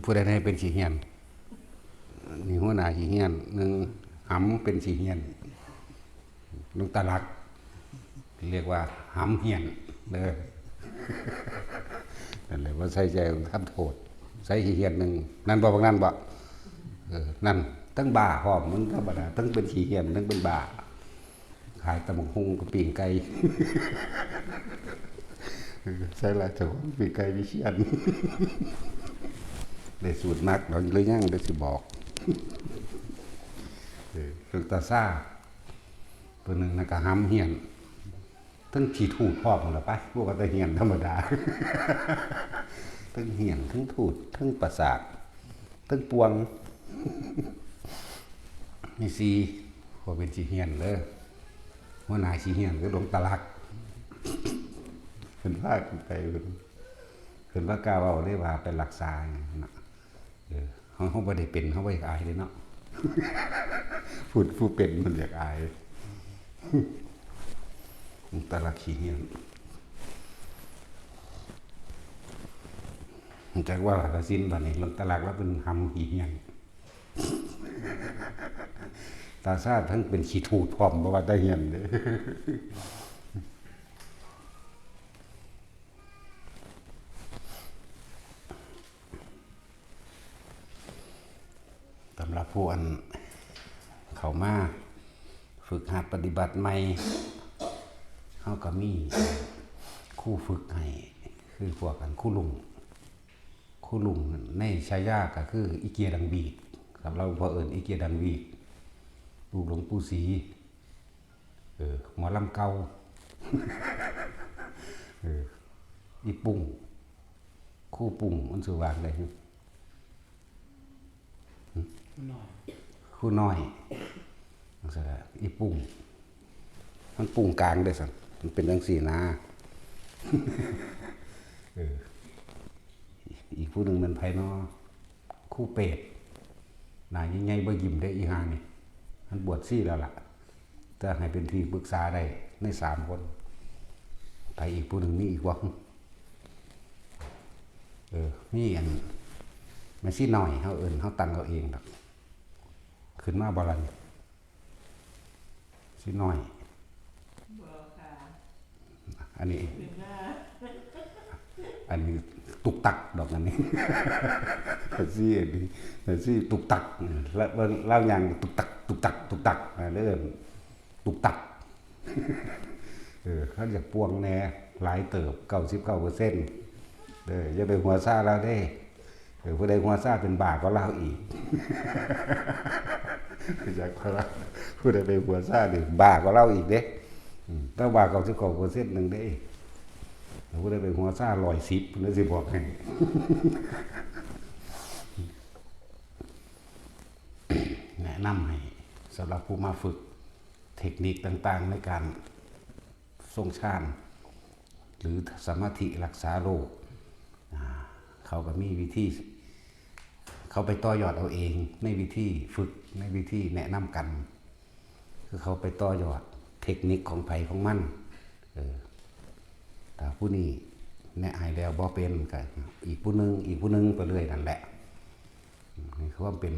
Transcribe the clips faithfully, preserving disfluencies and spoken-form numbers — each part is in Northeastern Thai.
ผู้ใดให้เป็นขี้เฮี้ยน นี่หัวหน้าขี้เฮี้ยน หนึ่ง หำเป็นขี้เฮี้ยน หลวงตาหลัก เรียกว่าหำเฮี้ยนเด้อ นั่นแหละ ว่าใส่ใจทำโทษ ใส่ขี้เฮี้ยนหนึ่ง นั่นบ่ บักนั่นบ่ เออ นั่น ทั้งบ้าพร้อม มันธรรมดา ทั้งเป็นขี้เฮี้ยน ทั้งเป็นบ้า ขายตำบักหุ่งกับปิ้งไก่ เออ ใส่ละเจ้าของปิ้งไก่วิเชียร ได้สูตรนัก เราเลยยังได้สิบอก เออ เรื่องตาซ่า ตัวหนึ่งนะกะหำเฮี้ยน ทั้งขี้ถูดพร้อมหมดละไป พวกก็ตะเฮี้ยนธรรมดา ทั้งเฮี้ยน ทั้งถูด ทั้งประสาท ทั้งปวง นี่สี่ พอเป็นขี้เฮี้ยนเด้อ หัวหน้าขี้เฮี้ยนคือหลวงตาหลัก เพิ่นพากันไป เพิ่น เพิ่นว่ากล้าเว้าเลยว่าไปรักษาหยังนะ เออ เฮา เฮาบ่ได้เป็น เฮาบ่อยากอายเลยเนาะ ผู้ ผู้เป็นมันอยากอาย หลวงตาหลักขี้เฮี้ยน จักว่าละสินบัดนี้ หลวงตาหลักแล้วเป็นหำขี้เฮี้ยน ตาซ่าทั้งเป็นขี้ถูดพร้อม บ่ว่าแต่เฮี้ยนเด้อ สำหรับผู้อันเข้ามาฝึกหัดปฏิบัติใหม่ เฮาก็มีครูฝึกให้ คือพวกอันครูลุง ครูลุงในฉายาก็คืออีเกียดังบีดครับ เราพอเอิ้นอีเกียดังบีด ลูกหลวงปู่ศรี เออ หมอลำเก่า เออ อีปุ้ง ครูปุ้ง มันชื่อว่าจั่งใด๋ ครูน้อย จั่งซี้ล่ะ อีปุ้ง มันปุ้งกลางเด้อซั่น มันเป็นจั่งซี้นะ เออ อีกผู้หนึ่งแม่นไผน้อ ครูเปรต หน้าใหญ่ๆ บ่ยิ้มเด้ออีห่านี่ มันบวชชีแล้วล่ะ แต่ให้เป็นที่ปรึกษาได้ในสามคน ไผอีกผู้หนึ่งมีอีกบ่ เออ มีอัน แม่ชีน้อย เฮาเอิ้น เฮาตั้งเอาเองดอก ขึ้นมาบ่ล่ะนี่ ชีน้อย บ่ค่ะ อันนี้ ขึ้นมา อันนี้ตุกตักดอกอันนี้ แม่ชีอันนี้ แม่ชีตุกตัก แล้วเบิ่งลาวย่างตุกตัก ตุกตัก ตุกตัก อ่า เด้อ ตุกตัก เออ เขาอยากป่วงแหน่ หลายเติบ เก้าสิบเก้าเปอร์เซ็นต์ เออ อย่าไปหัวซ่าลาวเด้ เออ ผู้ใดหัวซ่าเป็นบ้ากว่าลาวอีก อยากว่าลาว ผู้ใดไปหัวซ่านี่บ้ากว่าลาวอีกเด้ อืม แต่ว่าเก้าสิบเก้าเปอร์เซ็นต์หนึ่งเด้ ผู้ใดไปหัวซ่าร้อยสิบ เพิ่นสิบอกให้ แนะนำให้สำหรับผู้มาฝึกเทคนิคต่างๆ ในการทรงฌาน หรือสมาธิรักษาโรค อ่า เขาก็มีวิธี เขาไปต่อยอดเอาเองในวิธีฝึก ในวิธีแนะนำกัน คือเขาไปต่อยอดเทคนิคของไผของมัน เออ ถ้าผู้นี้แนะให้แล้วบ่เป็นก็อีกผู้หนึ่ง อีกผู้หนึ่งไปเรื่อยนั่นแหละ อืม นี่คือความเป็น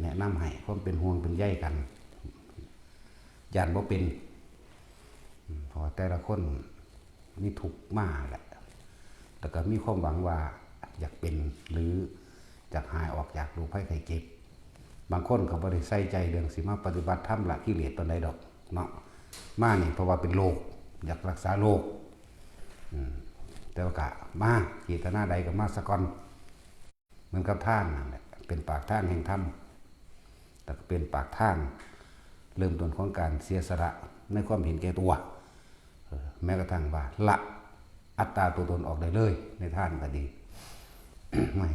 แนะนำให้ ความเป็นห่วงเป็นใยกัน ย้านบ่เป็น อืม เพราะว่าแต่ละคนมีทุกข์มาแหละ แล้วก็มีความหวังว่าอยากเป็น หรืออยากหายออกจากโรคภัยไข้เจ็บ บางคนก็บ่ได้ใส่ใจเรื่องสิมาปฏิบัติธรรมละกิเลสปานใดดอกเนาะ มานี่เพราะว่าเป็นโรค อยากรักษาโรค อืม แต่ว่าก็มา เจตนาใดก็มาซะก่อน เหมือนกับทานนั่นแหละ เป็นปากทางแห่งธรรม แล้วก็เป็นปากทางเริ่มต้นของการเสียสละในความเห็นแก่ตัว เออ แม้กระทั่งว่าละอัตตาตัวตนออกได้เลย ในทานก็ดี ไม่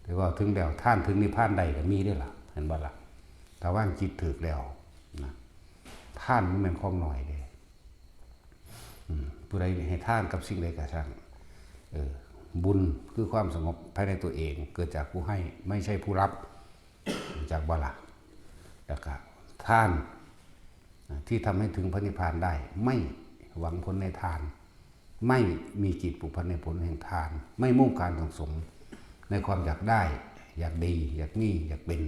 แต่ว่าถึงแล้ว ทานถึงนิพพานได้ก็มีเด้อล่ะ เห็นบ่ล่ะ ถ้าวางจิตถูกแล้วนะ ทานมันแม่นของน้อยเด้ อืม ผู้ใดให้ทานกับสิ่งใดก็ช่าง เออ บุญคือความสงบภายในตัวเอง เกิดจากผู้ให้ ไม่ใช่ผู้รับ รู้จักบ่ล่ะ แล้วก็ทาน ที่ทำให้ถึงพระนิพพานได้ ไม่หวังผลในทาน ไม่มีจิตผูกพันในผลแห่งทาน ไม่มุ่งการสั่งสมในความอยากได้ อยากดี อยากมี อยากเป็น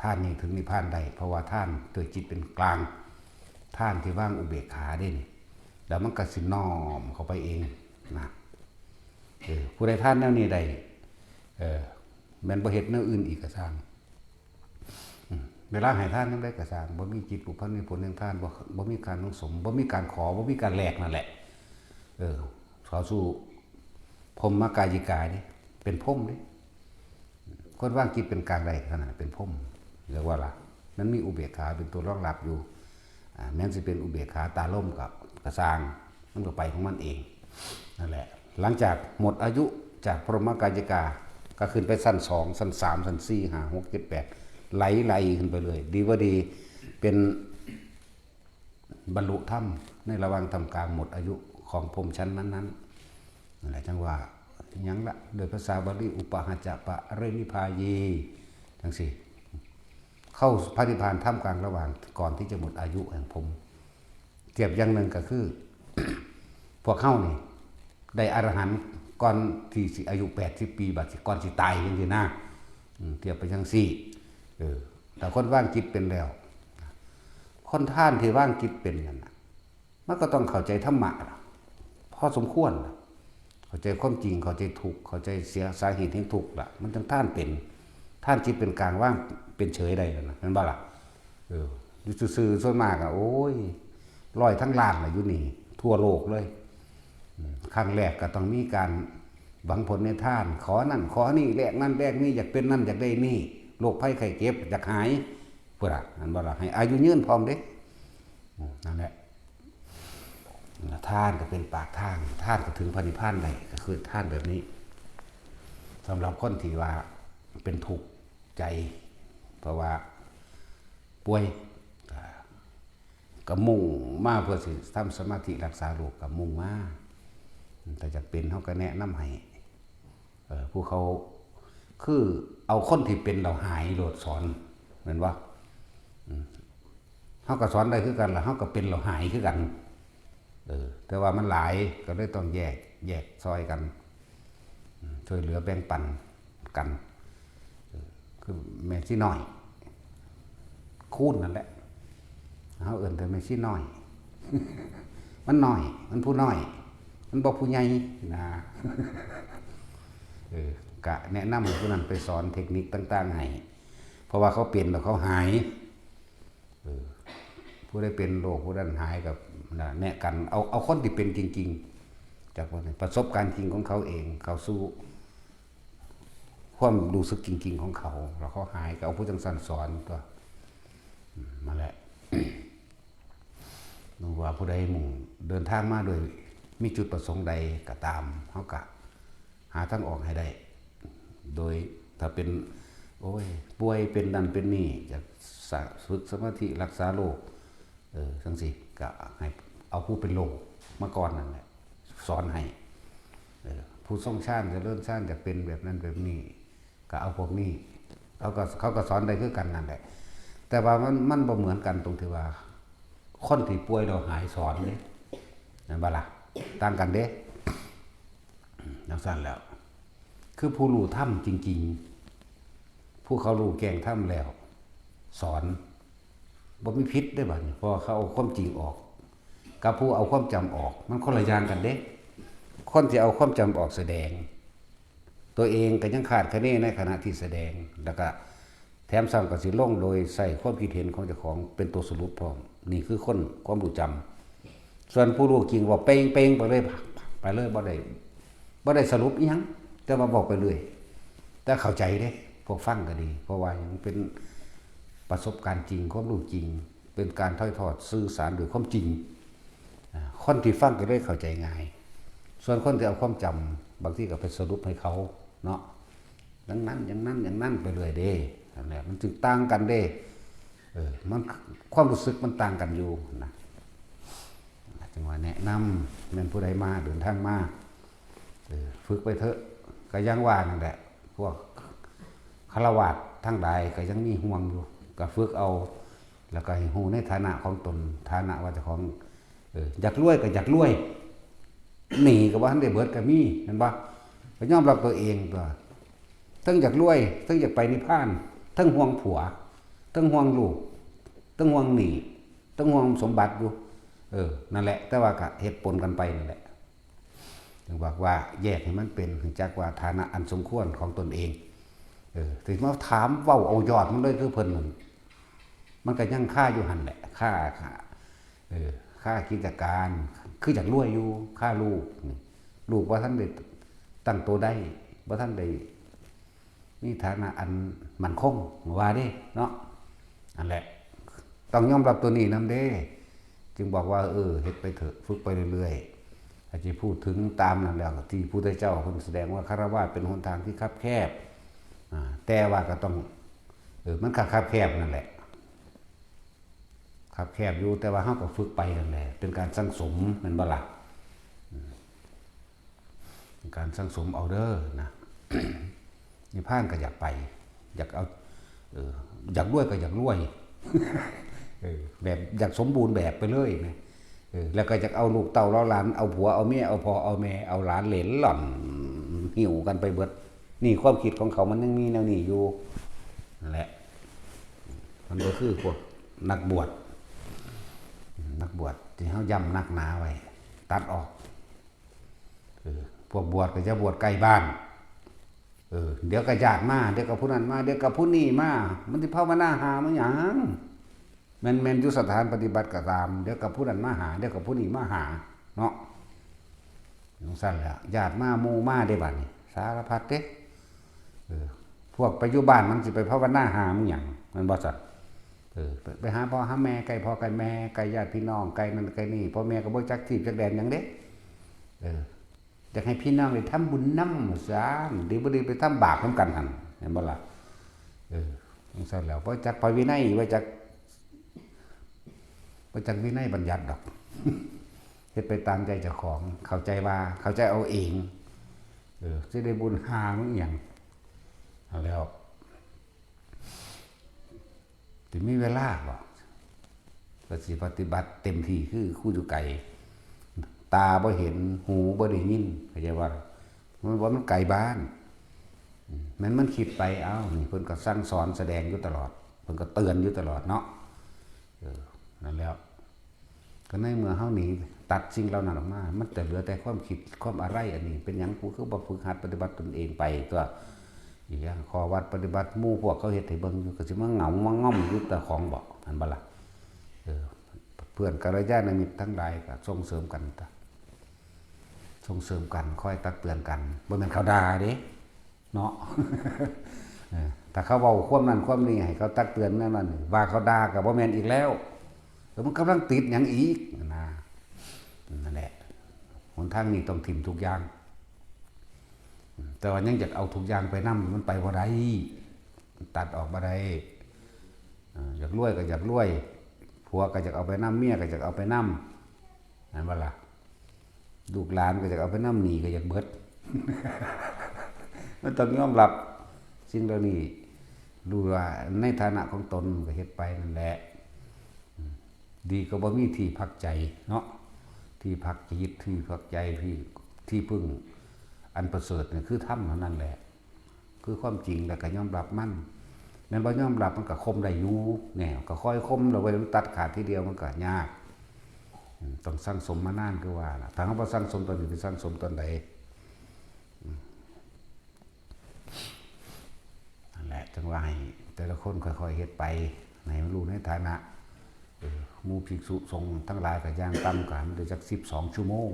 ทานนี้ถึงนิพพานได้ เพราะว่าทานด้วยจิตเป็นกลาง ทานที่วางอุเบกขาเด้นี่ แล้วมันก็สิน้อมเข้าไปเองนะ เออ ผู้ใดทานแนวนี้ได้ เออ แม่นบ่เฮ็ดแนวอื่นอีกก็ซ่าง อืม เวลาให้ทานยามใดก็ซ่าง บ่มีจิตผูกพันในผลแห่งทาน บ่ บ่มีการสั่งสม บ่มีการขอ บ่มีการแลกนั่นแหละ เออ เข้าสู่พรหมกายิกาเด้ เป็นพรหมเด้ คนวางจิตเป็นกลางได้ขนาดเป็นพรหม เรียกว่าล่ะ มันมีอุเบกขาเป็นตัวรองรับอยู่ อ่า แม้นสิเป็นอุเบกขาตาล่มกับกระซ่าง มันก็ไปของมันเอง นั่นแหละ หลังจากหมดอายุจากพรหมกายิกา ก็ขึ้นไปชั้นสอง ชั้นสาม ชั้นสี่ ห้า หก เจ็ด แปด ไหลๆ ขึ้นไปเลย ดีบ่ดี เป็นบรรลุธรรมในระหว่างท่ามกลางหมดอายุของพรหมชั้นนั้นๆ นั่นแหละ จั่งว่า หยังละ โดยภาษาบาลี อุปาหะจะปะรินิพพายี จั่งซี้ เข้าพระนิพพานท่ามกลางระหว่างก่อนที่จะหมดอายุแห่งพรหม เทียบอย่างหนึ่งก็คือ พวกเฮานี่ ได้อรหันต์ก่อนที่สิอายุแปดสิบปี บัดสิก่อนสิตายจั่งซี้นะ อืม เทียบไปจั่งซี้ เออ แต่คนวางจิตเป็นแล้ว คนทานที่วางจิตเป็นนั่นน่ะ มันก็ต้องเข้าใจธรรมะล่ะ พอสมควรล่ะ เข้าใจความจริง เข้าใจทุกข์ เข้าใจเสียสาเหตุแห่งทุกข์ล่ะ มันจั่งทานเป็น ทานจิตเป็นกลาง วางเป็นเฉยได้แล้วนะ แม่นบ่ล่ะ เออ อยู่ซื่อๆ ส่วนมากอะ โอ้ย ร้อยทั้งล้านล่ะอยู่นี่ ทั่วโลกเลย อืม ครั้งแรกก็ต้องมีการหวังผลในทาน ขอนั่นขอนี่ แลกนั่นแลกนี่ อยากเป็นนั่นอยากได้นี่ โรคภัยไข้เจ็บอยากหาย พุ้นล่ะ แม่นบ่ล่ะ ให้อายุยืนพร้อมเด้ อืม นั่นแหละ ทานก็เป็นปากทาง ทานก็ถึงพระนิพพานได้ ก็คือทานแบบนี้ สำหรับคนที่ว่าเป็นทุกข์ใจ เพราะว่าป่วย ก็มุ่งมาเพื่อสิทำสมาธิรักษาโรค ก็มุ่งมา แต่อยากเป็น เฮาก็แนะนำให้ เอ่อ ผู้เขา คือเอาคนที่เป็นแล้วหายโลดสอน แม่นบ่ อืม เฮาก็สอนได้คือกันล่ะ เฮาก็เป็นแล้วหายคือกัน เออ แต่ว่ามันหลาย ก็เลยต้องแยก แยกซอยกัน อืม ช่วยเหลือแบ่งปันกัน เออ คือแม่ชีน้อย คูณนั่นแหละ เฮาเอิ้นแต่แม่ชีน้อย มันน้อย มันผู้น้อย มันบ่ผู้ใหญ่นะ เออ กะแนะนำให้ผู้นั้นไปสอนเทคนิคต่างๆ ให้ เพราะว่าเขาเป็นแล้วเขาหาย เออ ผู้ใดเป็นโรคผู้นั้นหายก็นะ แนะกัน เอา เอาคนที่เป็นจริงๆ จากประสบการณ์จริงของเขาเอง เข้าสู่ความรู้สึกจริงๆ ของเขา แล้วเขาหายก็เอาผู้จั่งซั้นสอนตั๊ว อืม นั่นแหละ นึกว่าผู้ใดมุ่งเดินทางมาโดยมีจุดประสงค์ใดก็ตาม เฮาก็หาทางออกให้ได้ โดยถ้าเป็น โอ้ย ป่วยเป็นนั่นเป็นนี่ อยากสะ ฝึกสมาธิรักษาโรค เออ จั่งซี้ ก็ให้เอาผู้เป็นโรคมาก่อนนั่นแหละ สอนให้ เออ ผู้ทรงฌานเจริญฌานอยากเป็นแบบนั้นแบบนี้ ก็เอาพวกนี้ เขาก็ เขาก็สอนได้คือกันนั่นแหละ แต่ว่ามัน มันบ่เหมือนกันตรงที่ว่า คนที่ป่วยแล้วหายสอนเด้ แม่นบ่ล่ะ ต่างกันเด้ จั่งซั้นแหล้ว คือผู้รู้ธรรมจริงๆ ผู้เขารู้แจ้งธรรมแล้ว สอน บ่มีผิดเด้บัดนี้ เพราะว่าเขาเอาความจริงออก กับผู้เอาความจำออก มันคนละอย่างกันเด้ คนที่เอาความจำออกแสดง ตัวเองก็ยังคาดคะเนในขณะที่แสดง แล้วก็แถมซ้ำก็สิลงโดยใช้ความคิดเห็นของเจ้าของเป็นตัวสรุปพร้อม นี่คือคนความรู้จำ ส่วนผู้รู้จริงเว้าเป่งๆ ไปเลย ไปเลย บ่ได้ บ่ได้สรุปอิหยัง แต่ว่าเว้าไปเรื่อย แต่เข้าใจเด้ พวกฟังก็ดี เพราะว่าหยัง เป็นประสบการณ์จริง ความรู้จริง เป็นการถ่ายทอดสื่อสารด้วยความจริง อ่า คนที่ฟังก็เลยเข้าใจง่าย ส่วนคนที่เอาความจำ บางทีก็ไปสรุปให้เขาเนาะ อย่างนั้น อย่างนั้น อย่างนั้นไปเรื่อยเด้ นั่นแหละ มันจึงต่างกันเด้ เออ มัน ความรู้สึกมันต่างกันอยู่นะ จั่งว่าแนะนำ แม่นผู้ใดมา เดินทางมา เออ ฝึกไปเถอะ ก็อย่างว่านั่นแหละ พวกฆราวาสทั้งหลายก็ยังมีห่วงอยู่ ก็ฝึกเอา แล้วก็ให้ฮู้ในฐานะของตน ฐานะว่าเจ้าของ เออ อยากรวยก็อยากรวย หนี้ก็บ่ทันได้เบิดก็มี แม่นบ่? ก็ยอมรับตัวเองตั๊ว เทิงอยากรวย เทิงอยากไปนิพพาน เทิงห่วงผัว เทิงห่วงลูก เทิงห่วงหนี้ เทิงห่วงสมบัติอยู่ เออ นั่นแหละ แต่ว่าก็เฮ็ดปนกันไปนั่นแหละ จึงบอกว่าแยกให้มันเป็น รู้จักว่าฐานะอันสมควรของตนเอง เออ สิมาถามเว้าเอายอดมันเลยคือเพิ่นนั่น มันก็ยังคาอยู่หั่นแหละ คา คา เออ คากิจการ คืออยากรวยอยู่ คาลูก ลูกบ่ทันได้ตั้งตัวได้ บ่ทันได้มีฐานะอันมั่นคง ว่าเด้เนาะ นั่นแหละ ต้องยอมรับตัวนี้นำเด้ จึงบอกว่า เออ เฮ็ดไปเถอะ ฝึกไปเรื่อยๆ อาจจะพูดถึงตามนั้นแล้ว ที่พุทธเจ้าเพิ่นแสดงว่าฆราวาสเป็นหนทางที่คับแคบ อ่า แต่ว่าก็ต้อง เออ มันก็คับแคบนั่นแหละ คับแคบอยู่ แต่ว่าเฮาก็ฝึกไปนั่นแหละ เป็นการสั่งสม แม่นบ่ล่ะ? อืม เป็นการสั่งสมเอาเด้อนะ นิพพานก็อยากไป อยากเอา เออ อยากรวยก็อยากรวย เออ แบบอยากสมบูรณ์แบบไปเลยนะ เออ แล้วก็อยากเอาลูกเต้าเอาหลาน เอาผัวเอาเมีย เอาพ่อเอาแม่ เอาหลานเหลนหล่อน หิ้วกันไปเบิด นี่ความคิดของเขามันยังมีแนวนี้อยู่ นั่นแหละ มันก็คือพวกนักบวช นักบวชที่เฮาย้ำนักหนาไว้ ตัดออก เออ พวกบวชก็จะบวชใกล้บ้าน เออ เดี๋ยวก็ญาติมา เดี๋ยวก็ผู้นั้นมา เดี๋ยวก็ผู้นี้มา มันสิภาวนาหามันหยัง แม่น แม่นอยู่สถานปฏิบัติก็ตาม เดี๋ยวก็ผู้นั้นมาหา เดี๋ยวก็ผู้นี้มาหา เนาะ จั่งซั้นแหละ ญาติมา หมู่มาเด้บัดนี้ สารพัดเด้ เออ พวกไปอยู่บ้านมันสิไปภาวนาหามันหยัง แม่นบ่ซั้น? เออ ไป ไปหาพ่อหาแม่ ใกล้พ่อใกล้แม่ ใกล้ญาติพี่น้อง ใกล้นั่นใกล้นี่ พ่อแม่ก็บ่จักทีบจักแดนหยังเด้ เออ อยากให้พี่น้องได้ทำบุญนำ ว่าซั้น ดีบ่ดีไปทำบาปนำกันหั่น แม่นบ่ล่ะ? เออ จั่งซั้นแล้ว บ่จักพระวินัย บ่จัก บ่จักวินัยบัญญัติดอก เฮ็ดไปตามใจเจ้าของ เข้าใจว่า เข้าใจเอาเอง เออ สิได้บุญหามันหยัง เอาแล้ว สิมีเวลาบ่ ก็สิปฏิบัติเต็มที่ คือครูอยู่ไกล ตาบ่เห็น หูบ่ได้ยิน เข้าใจบ่? มันว่ามันไกลบ้าน อืม แม่นมันคิดไป เอ้า นี่เพิ่นก็สั่งสอนแสดงอยู่ตลอด เพิ่นก็เตือนอยู่ตลอดเนาะ เออ นั่นแหล้ว ก็ในเมื่อเฮาหนีตัดสิ่งเหล่านั้นออกมา มันจะเหลือแต่ความคิด ความอะไรอันนี้ เป็นหยังกูคือบ่ฝึกหัดปฏิบัติตนเองไปตั๊ว อีกอย่าง ข้อวัดปฏิบัติหมู่พวกเขาเฮ็ดให้เบิ่งอยู่ ก็สิมาเหงามาง่อมอยู่แต่ของบ่ แม่นบ่ล่ะ? เออ เพื่อนกัลยาณมิตรทั้งหลายก็ส่งเสริมกันตั๊ว ส่งเสริมกัน คอยตักเตือนกัน บ่แม่นเขาด่าเด้ เนาะ เออ ถ้าเขาเว้าความนั้นความนี้ให้เขาตักเตือนแนวนั้น ว่าเขาด่าก็บ่แม่นอีกแล้ว เออ มันกำลังติดหยังอีกนะ นั่นแหละ หนทางนี้ต้องถิ่มทุกอย่าง แต่ว่ายังอยากเอาทุกอย่างไปนำ มันไปบ่ได้ ตัดออกบ่ได้ เออ อยากรวยก็อยากรวย ผัวก็อยากเอาไปนำ เมียก็อยากเอาไปนำ แม่นบ่ล่ะ? ลูกหลานก็อยากเอาไปนำ หนี้ก็อยากเบิด มันต้องยอมรับสิ่งเหล่านี้ รู้ว่าในฐานะของตนก็เฮ็ดไปนั่นแหละ ดีก็บ่มีที่พักใจเนาะ ที่พักจิต ที่พักใจ ที่ ที่พึ่งอันประเสริฐนี่คือธรรมเท่านั้นแหละ คือความจริง แล้วก็ยอมรับมัน แม่นบ่ยอมรับมันก็ข่มได้อยู่ แหน่ ก็ค่อยข่ม แล้วไว้มันตัดขาดทีเดียวมันก็ยาก อืม ต้องสั่งสมมานานคือว่าล่ะ ถ้าเฮาบ่สั่งสมตอนนี้ สิสั่งสมตอนใด? อืม นั่นแหละ จั่งว่าให้แต่ละคนค่อยๆเฮ็ดไป ให้มันรู้ในฐานะ เออ หมู่ภิกษุสงฆ์ทั้งหลายก็อย่างต่ำก็ให้มันได้จักสิบสองชั่วโมง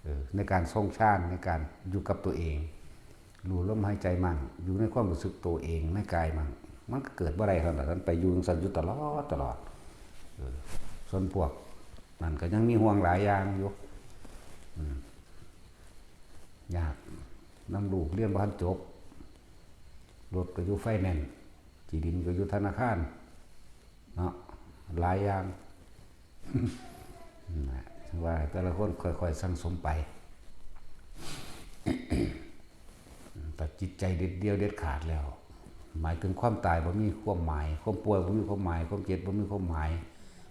เออ ในการทรงฌาน ในการอยู่กับตัวเอง รู้ลมหายใจมั่ง อยู่ในความรู้สึกตัวเอง ในกายมั่ง มันก็เกิดบ่ได้เท่านั้น มันไปอยู่จั่งซั้นอยู่ตลอด ตลอด เออ ส่วนพวกนั่นก็ยังมีห่วงหลายอย่างอยู่ อืม ยาก นำลูกเรียนบ่ทันจบ รถก็อยู่ไฟแนนซ์ ที่ดินก็อยู่ธนาคาร เนาะ หลายอย่าง นั่นแหละ ว่าแต่ละคนค่อยๆสั่งสมไป แต่จิตใจเด็ดเดี่ยวเด็ดขาดแล้ว หมายถึงความตายบ่มีความหมาย ความป่วยบ่มีความหมาย ความเจ็บบ่มีความหมาย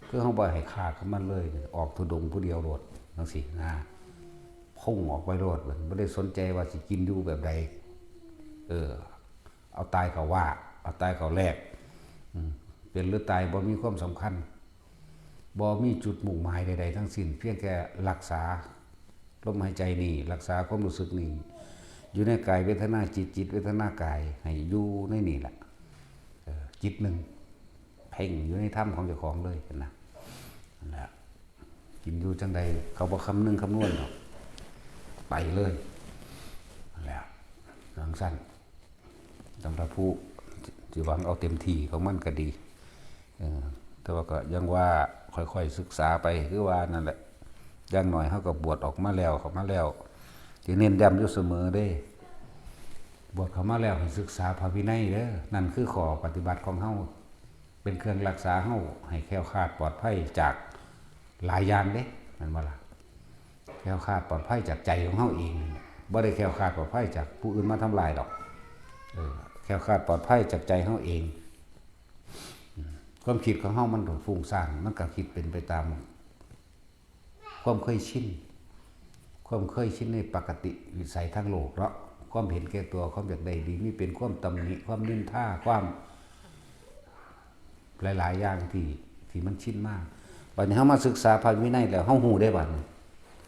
คือเฮาบ่ให้ค่ากับมันเลย ออกธุดงค์ผู้เดียวโลด จั่งซี้นะ พุ่งออกไปโลด บ่ได้สนใจว่าสิกินอยู่แบบใด เออ เอาตายเข้าว่า เอาตายเข้าแลก อืม เป็นหรือตายบ่มีความสำคัญ บ่มีจุดมุ่งหมายใดๆทั้งสิ้น เพียงแค่รักษาลมหายใจนี่ รักษาความรู้สึกนี่ อยู่ในกายเวทนาจิต จิตเวทนากาย ให้อยู่ในนี่แหละ เออ จิตหนึ่ง เพ่งอยู่ในธรรมของเจ้าของเลยนะ นั่นแหละ กินอยู่จังใด เขาบ่คำนึงคำนวณดอก ไปเลย นั่นแหละ จังซั่น สำหรับผู้ที่หวังเอาเต็มที่ของมันก็ดี เออ แต่ว่าก็ยังว่าค่อยๆศึกษาไป คือว่านั่นแหละ อย่างน้อยเฮาก็บวชออกมาแล้ว เข้ามาแล้ว ที่เน้นย้ำอยู่เสมอเด้ บวชเข้ามาแล้วให้ศึกษาพระวินัยเด้อ นั่นคือข้อปฏิบัติของเฮา เป็นเครื่องรักษาเฮาให้แคล้วคลาดปลอดภัยจากหลายอย่างเด้ แม่นบ่ล่ะ แคล้วคลาดปลอดภัยจากใจของเฮาเอง บ่ได้แคล้วคลาดปลอดภัยจากผู้อื่นมาทำลายดอก เออ แคล้วคลาดปลอดภัยจากใจเฮาเอง อืม ความคิดของเฮามันก็ฟุ้งซ่าน มันก็คิดเป็นไปตามความเคยชิน ความเคยชินในปกติวิสัยทางโลกเนาะ ความเห็นแก่ตัว ความอยากได้ดี มีเป็นความตำหนิ ความนินทา ความ หลายๆอย่างที่ ที่มันชินมา บัดนี้เฮามาศึกษาพระวินัยแล้ว เฮาฮู้ได้บัดนี้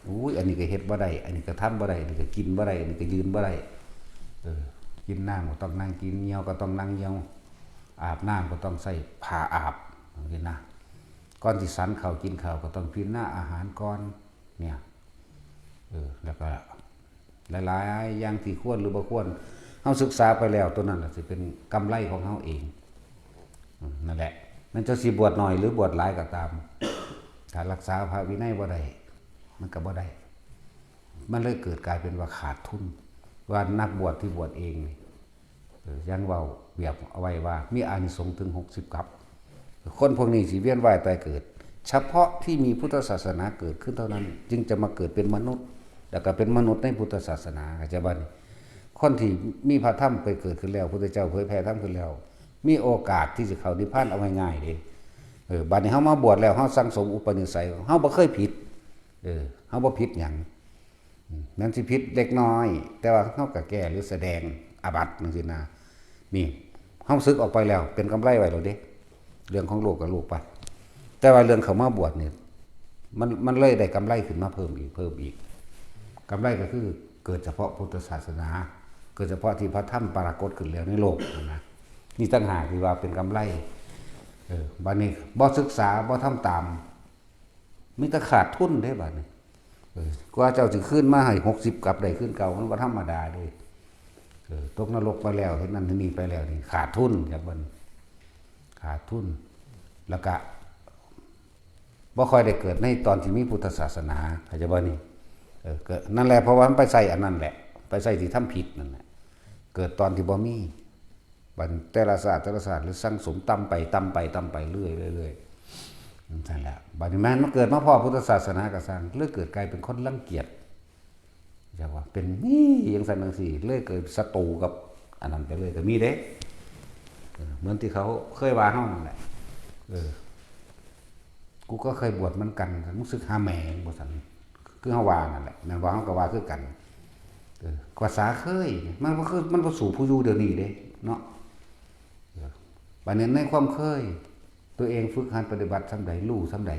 อุ้ย อันนี้ก็เฮ็ดบ่ได้ อันนี้ก็ทำบ่ได้ อันนี้ก็กินบ่ได้ อันนี้ก็ยืนบ่ได้ เออ กินน้ำก็ต้องนั่งกิน เยี่ยวก็ต้องนั่งเยี่ยว อาบน้ำก็ต้องใช้ผ้าอาบ จังซี้นะ ก่อนสิฉันข้าวกินข้าวก็ต้องพิจารณาอาหารก่อน เนี่ย เออ แล้วก็หลายๆอย่างที่ควรหรือบ่ควร เฮาศึกษาไปแล้ว ตัวนั้นล่ะสิเป็นกำไรของเฮาเอง อืม นั่นแหละ แม่นเจ้าสิบวชน้อยหรือบวชหลายก็ตาม ถ้ารักษาพระวินัยบ่ได้ มันก็บ่ได้ มันเลยเกิดกลายเป็นว่าขาดทุน ว่านักบวชที่บวชเองนี่ เออ ยังเว้าเปรียบเอาไว้ว่ามีอานิสงส์ถึงหกสิบกับ คนพวกนี้สิเวียนว่ายตายเกิด เฉพาะที่มีพุทธศาสนาเกิดขึ้นเท่านั้น จึงจะมาเกิดเป็นมนุษย์ แล้วก็เป็นมนุษย์ในพุทธศาสนา เข้าใจบ่นี่ คนที่มีพระธรรมไปเกิดขึ้นแล้ว พุทธเจ้าเผยแผ่ธรรมขึ้นแล้ว มีโอกาสที่จะเข้านิพพานเอาง่ายๆเด้ เออ บัดนี้เฮามาบวชแล้ว เฮาสั่งสมอุปนิสัย เฮาบ่เคยผิด เออ เฮาบ่ผิดหยัง อืม แม้นสิผิดเล็กน้อย แต่ว่าเฮาก็แก้หรือแสดงอาบัติจังซี้นะ นี่ เฮาสึกออกไปแล้ว เป็นกำไรไว้แล้วเด้ เรื่องของโลกก็โลกไป แต่ว่าเรื่องเข้ามาบวชนี่ มัน มันเลยได้กำไรขึ้นมาเพิ่มอีก เพิ่มอีก กำไรก็คือเกิดเฉพาะพุทธศาสนา เกิดเฉพาะที่พระธรรมปรากฏขึ้นแล้วในโลกนะ นี่ต่างหากที่ว่าเป็นกำไร เออ บัดนี้บ่ศึกษา บ่ทำตาม มีแต่ขาดทุนเด้บัดนี้ เออ กว่าเจ้าสิคืนมาให้หกสิบกลับได้คืนเก่า มันบ่ธรรมดาเด้ เออ ตกนรกไปแล้ว เฮ็ดนั่นเฮ็ดนี่ไปแล้วนี่ ขาดทุนครับมัน ขาดทุน แล้วก็บ่ค่อยได้เกิดในตอนที่มีพุทธศาสนา เข้าใจบ่นี่ เออ ก็นั่นแหละ เพราะว่ามันไปใส่อันนั้นแหละ ไปใส่ที่ทำผิดนั่นแหละ เกิดตอนที่บ่มี บัดแต่ละชาติแต่ละชาติเลยสั่งสมต่ำไปต่ำไปต่ำไปเรื่อยๆเรื่อยๆนั่นแหละ บัดนี้แม่นมาเกิดมาพ้อพุทธศาสนาก็ซ่าง เลยเกิดกลายเป็นคนรังเกียจ จักว่าเป็นนี่จังซั่นจังซี่ เลยเกิดศัตรูกับอันนั้นไปเลยก็มีเด้ เออ เหมือนที่เขาเคยว่าเฮานั่นแหละ เออ กูก็เคยบวชเหมือนกัน มึงสึกหาแม่มึงบ่ซั่น คือเฮาว่านั่นแหละ แม่นบ่ เฮาก็ว่าคือกัน เออ ภาษาเคย มันบ่คือ มันบ่สู้ผู้อยู่เดี๋ยวนี้เด้ เนาะ เออ บัดนี้ในความเคย ตัวเองฝึกหัดปฏิบัติส่ำใด รู้ส่ำใด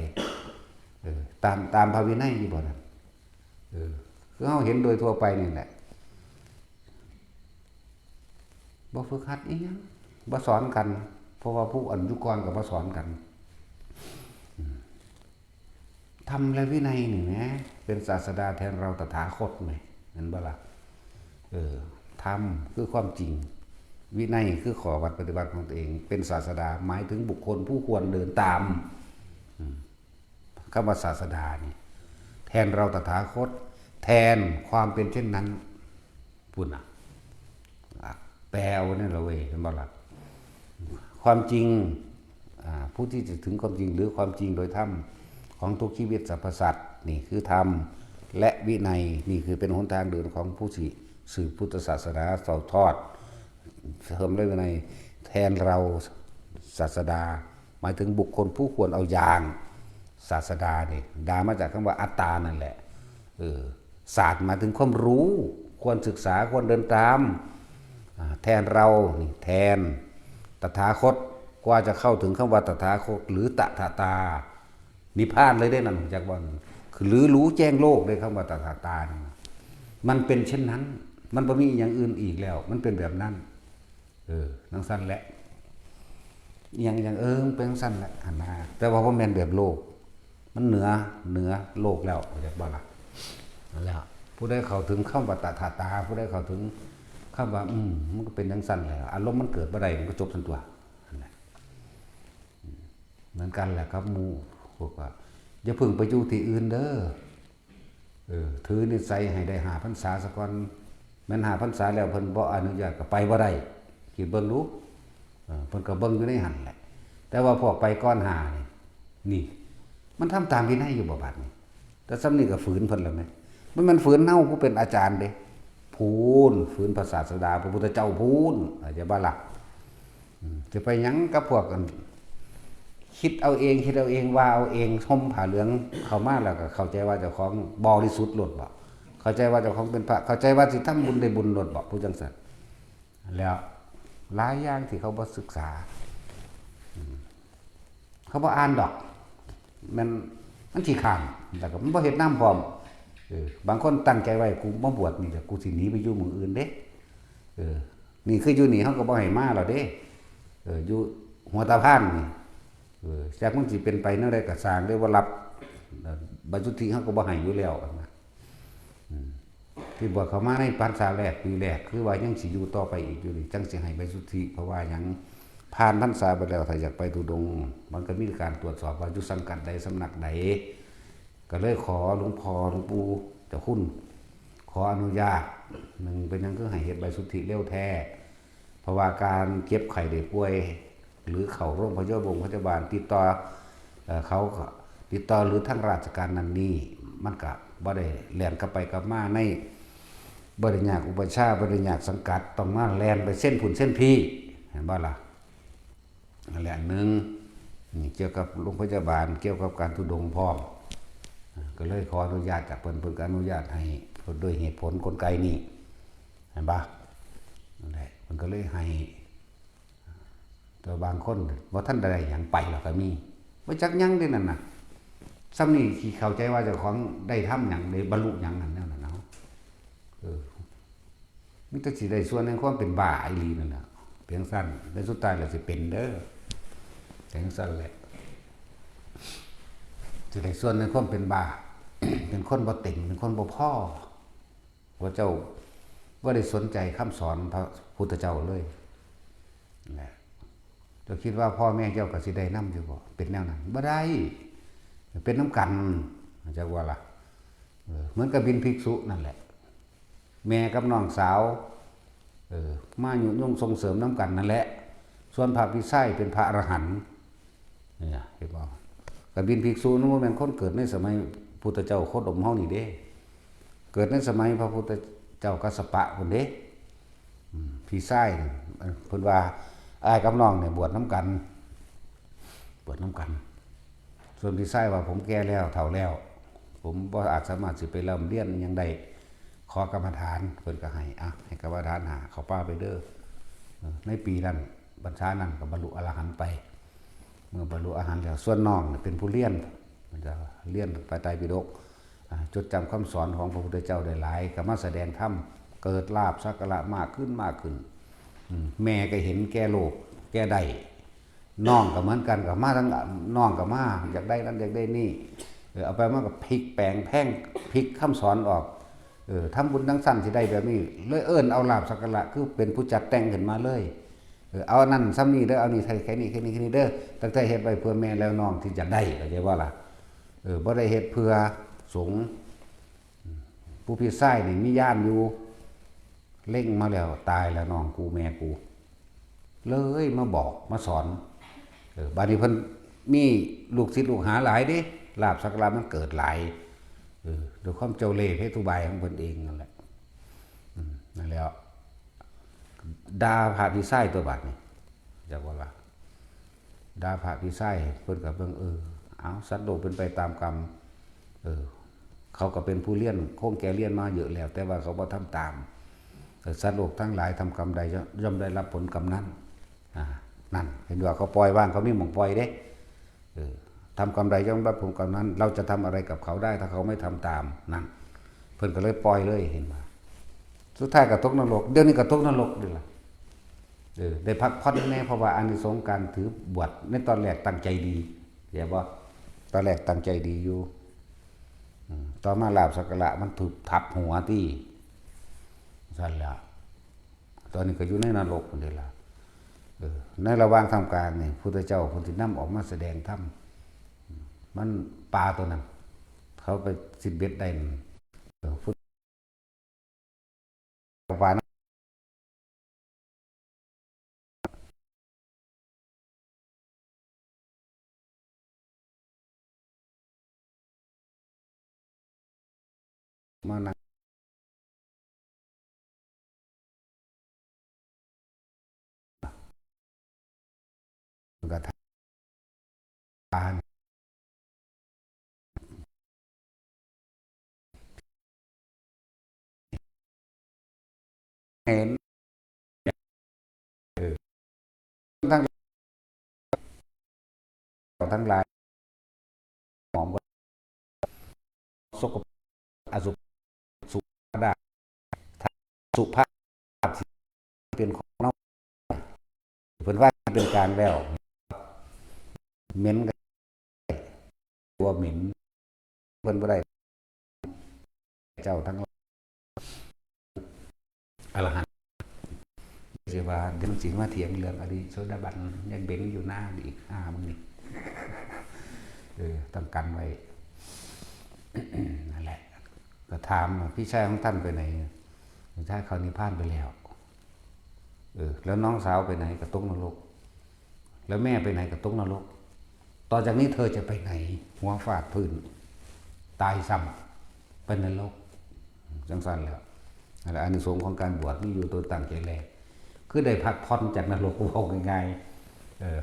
เออ ตาม ตามพระวินัยอยู่บ่นั่น เออ คือเฮาเห็นโดยทั่วไปนี่แหละ บ่ฝึกหัดอีหยัง บ่สอนกัน เพราะว่าผู้อันอยู่ก่อนก็บ่สอนกัน อืม ธรรมและวินัยนี่แหม เป็นศาสดาแทนเราตถาคตแหม แม่นบ่ล่ะ เออ ธรรมคือความจริง วินัยคือข้อวัดปฏิบัติของตัวเอง เป็นศาสดา หมายถึงบุคคลผู้ควรเดินตาม อืม คำว่าศาสดานี่ แทนเราตถาคต แทนความเป็นเช่นนั้น พุ้นน่ะ อ่ะ แปลเอาเนี่ยละเว้ย เห็นบ่ล่ะ ความจริง อ่า ผู้ที่จะถึงความจริง หรือความจริงโดยธรรมของทุกชีวิตสรรพสัตว์ นี่คือธรรม และวินัย นี่คือเป็นหนทางเดินของผู้ที่สืบพุทธศาสนา สืบทอด เพิ่มด้วยวินัย แทนเราศาสดา หมายถึงบุคคลผู้ควรเอาอย่าง ศาสดานี่ ดามาจากคำว่าอัตตานั่นแหละ เออ ศาสตร์หมายถึงความรู้ ควรศึกษา ควรเดินตาม อ่า แทนเรา นี่ แทน ตถาคต กว่าจะเข้าถึงคำว่าตถาคต หรือตถาตา นิพพานเลยเด้นั่น จักว่า คือ หรือรู้แจ้งโลกเลย คำว่าตถาตานี่ มันเป็นเช่นนั้น มันบ่มีอย่างอื่นอีกแล้ว มันเป็นแบบนั้น เออ จั่งซั่นแหละ อย่าง อย่าง เออ มันเป็นจั่งซั่นแหละ หั่นนะ แต่ว่าบ่แม่นแบบโลก มันเหนือ เหนือโลกแล้ว เข้าใจบ่ล่ะ นั่นแหละ ผู้ใดเข้าถึงคำว่าตถาตา ผู้ใดเข้าถึงคำว่า อืม มันก็เป็นจั่งซั่นแหละ อารมณ์มันเกิดบ่ได้ มันก็จบซั่นตั๊ว นั่นแหละ อืม เหมือนกันแหละครับหมู่ พวกว่า อย่าเพิ่งไปอยู่ที่อื่นเด้อ เออ ถือนิสัยให้ได้ห้าพรรษาซะก่อน แม่นห้าพรรษาแล้วเพิ่นบ่อนุญาตก็ไปบ่ได้ คิดเบิ่งดู เออ เพิ่นก็เบิ่งอยู่ในหั่นแหละ แต่ว่าพวกไปก่อนห้านี่ นี่ มันทำตามวินัยอยู่บ่บัดนี้ แต่ส่ำนี้ก็ฝืนเพิ่นแล้วแหม มันแม่นฝืนเฮาผู้เป็นอาจารย์เด้ พู้น ฝืนพระศาสดา พระพุทธเจ้าพู้น เข้าใจบ่ล่ะ อืม สิไปหยังกับพวกอัน คิดเอาเอง คิดเอาเอง ว่าเอาเอง ห่มผ้าเหลืองเข้ามาแล้วก็เข้าใจว่าเจ้าของบริสุทธิ์โลดบ่ เข้าใจว่าเจ้าของเป็นพระ เข้าใจว่าสิทำบุญได้บุญโลดบ่ ผู้จั่งซั่น แล้วหลายอย่างที่เขาบ่ศึกษา อืม เขาบ่อ่านดอก มัน มันขี้คร้าน แล้วก็มันบ่เฮ็ดนำพร้อม เออ บางคนตั้งใจไว้ กูมาบวชนี่แหละ กูสิหนีไปอยู่หม่องอื่นเด้ เออ นี่คืออยู่นี่เขาก็บ่ให้มาแล้วเด้ เออ อยู่หัวตาพานนี่ เออ จักมันสิเป็นไปแนวใดก็ซ่างเด้ บ่รับ เออ ใบสุทธิเขาก็บ่ให้อยู่แล้วนะ อืม ที่บวชเข้ามาในพรรษาแรก ปีแรก คือว่ายังสิอยู่ต่อไปอีกอยู่นี่ จั่งสิให้ใบสุทธิ เพราะว่าหยัง ผ่านพรรษาไปแล้ว ถ้าอยากไปธุดงค์ มันก็มีการตรวจสอบว่าอยู่สังกัดใด สำนักใด ก็เลยขอหลวงพ่อหลวงปู่เจ้าคุณ ขออนุญาต หนึ่ง เป็นหยังคือให้เฮ็ดใบสุทธิเร็วแท้ เพราะว่าการเจ็บไข้ได้ป่วย หรือเข้าโรงพยาบาล พยาบาล ติดต่อ เอ่อ เขาก็ติดต่อหรือทางราชการนั่นนี่ มันก็บ่ได้แล่นกลับไปกลับมาใน บ่ได้ยากอุปัชฌาย์ บ่ได้ยากสังกัด ต้องมาแล่นไปเซ็นพุ้นเซ็นพี้ เห็นบ่ล่ะ นั่นแหละ หนึ่ง นี่เกี่ยวกับโรงพยาบาล เกี่ยวกับการธุดงค์พร้อม อ่า ก็เลยขออนุญาตจากเพิ่น เพิ่นก็อนุญาตให้ โดยเหตุผลกลไกนี้ เห็นบ่ นั่นแหละ เพิ่นก็เลยให้ แต่บางคนบ่ทันได้หยังไปแล้วก็มี บ่จักหยังเด้นั่นน่ะ ส่ำนี้สิเข้าใจว่าเจ้าของได้ทำหยัง ได้บรรลุหยังนั่นแนวนั้นเนาะ เออ มีแต่สิได้ส่วนในความเป็นบ้าอีหลีนั่นแหละ เพียงซั่น และสุดท้ายแล้วสิเป็นเด้อ เพียงซั่นแหละ สิได้ส่วนในความเป็นบ้า เป็นคนบ่เต็ม เป็นคนบ่พอ พระเจ้าบ่ได้สนใจคำสอนพระพุทธเจ้าเลย นะ เจ้าคิดว่าพ่อแม่เจ้าก็สิได้นำอยู่บ่ เป็นแนวนั้น บ่ได้ เป็นนำกัน จักว่าล่ะ เออ เหมือนกับบิณฑภิกษุนั่นแหละ แม่กับน้องสาว เออ มายุยงส่งเสริมนำกันนั่นแหละ ส่วนพระพิชัยเป็นพระอรหันต์ เนี่ย เห็นบ่ กบิณฑภิกษุนั่นบ่แม่นคนเกิดในสมัยพุทธเจ้าโคดมเฮานี่เด้ เกิดในสมัยพระพุทธเจ้ากัสสปะพุ้นเด้ อืม พี่ชายนี่ เพิ่นว่า อ้ายกับน้องเนี่ยบวชนำกัน บวชนำกัน ส่วนพี่ชายว่า ผมแก่แล้ว เฒ่าแล้ว ผมบ่อาจสามารถสิไปร่ำเรียนหยังได้ ขอกรรมฐาน เพิ่นก็ให้ อ่ะ ให้กรรมฐานห้า เข้าป่าไปเด้อ เออ ในปีนั้น พรรษานั้นก็บรรลุอรหันต์ไป เมื่อบรรลุอรหันต์แล้ว ส่วนน้องเนี่ยเป็นผู้เรียน มันจะเรียนพระไตรปิฎก อ่า จดจำคำสอนของพระพุทธเจ้าได้หลาย ก็มาแสดงธรรม เกิดลาภสักการะมากขึ้น มากขึ้น อืม แม่ก็เห็นแก่โลภ แก่ได้ น้องก็เหมือนกัน ก็มาทั้ง น้องก็มา อยากได้นั่นอยากได้นี่ เออ เอาไปมาก็พลิกแปลงแพร่ง พลิกคำสอนออก เออ ทำบุญจั่งซั่นสิได้แบบนี้ เลยเอิ้นเอาลาภสักการะ คือเป็นผู้จัดแต่งขึ้นมาเลย เออ เอาอันนั้นส่ำนี้เด้อ เอานี่ใส่แค่นี้ แค่นี้ แค่นี้เด้อ ตั้งใจเฮ็ดไว้เพื่อแม่แล้วน้องที่อยากได้ เข้าใจบ่ล่ะ เออ บ่ได้เฮ็ดเพื่อสงฆ์ ผู้พี่ชายนี่มีญาณอยู่ เล็งมาแล้ว ตายแล้วน้องกูแม่กู เลยมาบอกมาสอน เออ บัดนี้เพิ่นมีลูกศิษย์ลูกหาหลายเด้ ลาภสักการะมันเกิดหลาย เออ ด้วยความเจ้าเล่ห์เพทุบายของเพิ่นเองนั่นแหละ อืม นั่นแหละ ด่าพระพี่ชายตัวบัดนี่ จักว่าล่ะ ด่าพระพี่ชาย เพิ่นก็เบิ่ง เออ เอา สัตว์โลกเป็นไปตามกรรม เออ เขาก็เป็นผู้เรียน คงแก่เรียนมาเยอะแล้ว แต่ว่าเขาบ่ทำตาม เออ สัตว์โลกทั้งหลายทำกรรมใดย่อม ย่อมได้รับผลกรรมนั้น อ่า นั่น เห็นว่าเขาปล่อยวาง เขามีหม่องปล่อยเด้ เออ ทำกรรมใดย่อมรับผลกรรมนั้น เราจะทำอะไรกับเขาได้ ถ้าเขาไม่ทำตาม นั่น เพิ่นก็เลยปล่อยเลย เห็นบ่ สุดท้ายก็ตกนรก เดี๋ยวนี้ก็ตกนรกนี่ล่ะ เออ ได้พักผ่อนแน่ เพราะว่าอานิสงส์การถือบวชในตอนแรกตั้งใจดี เห็นบ่ ตอนแรกตั้งใจดีอยู่ อืม ต่อมาลาภสักการะมันถูกทับหัวตี้ ซั่นแหละ ตอนนี้ก็อยู่ในนรกนี่ล่ะ เออ ในระหว่างท่ามกลางนี่ พุทธเจ้าเพิ่นสินำออกมาแสดงธรรม มันปลาตัวนั้น เขาไปซิดเบ็ดได้นั่น เออ พุทธ ปลานั้น มานั่ง มันก็ทาน เห็น เออ ทั้ง ทั้งหลาย หอมก็สกปรก อสุภ สุภาพ สุภาพ เป็นของนอก เพิ่นว่าเป็นกลางแล้ว เหม็นก็ว่าเหม็น เพิ่นบ่ได้ เจ้าทั้งหลาย อรหันต์ สิว่าเดี๋ยวมันสิมาเถียงเรื่องอดีตโสดาบันยังเป็นอยู่หน้าอีก อ่า มึงนี่ เออ ต้องกันไว้ นั่นแหละ ก็ถามว่า "พี่ชายของท่านไปไหน?" "พี่ชายเขานิพพานไปแล้ว" "เออ แล้วน้องสาวไปไหน?" "ก็ตกนรก" "แล้วแม่ไปไหน?" "ก็ตกนรก" "ต่อจากนี้เธอจะไปไหน?" หัวฟาดพื้น ตายซ้ำ เป็นนรก จังซั่นแหละ นั่นแหละ อานิสงส์ของการบวชมีอยู่ตัวตั้งใจแล คือได้พักผ่อนจากนรก เว้าง่ายๆ เออ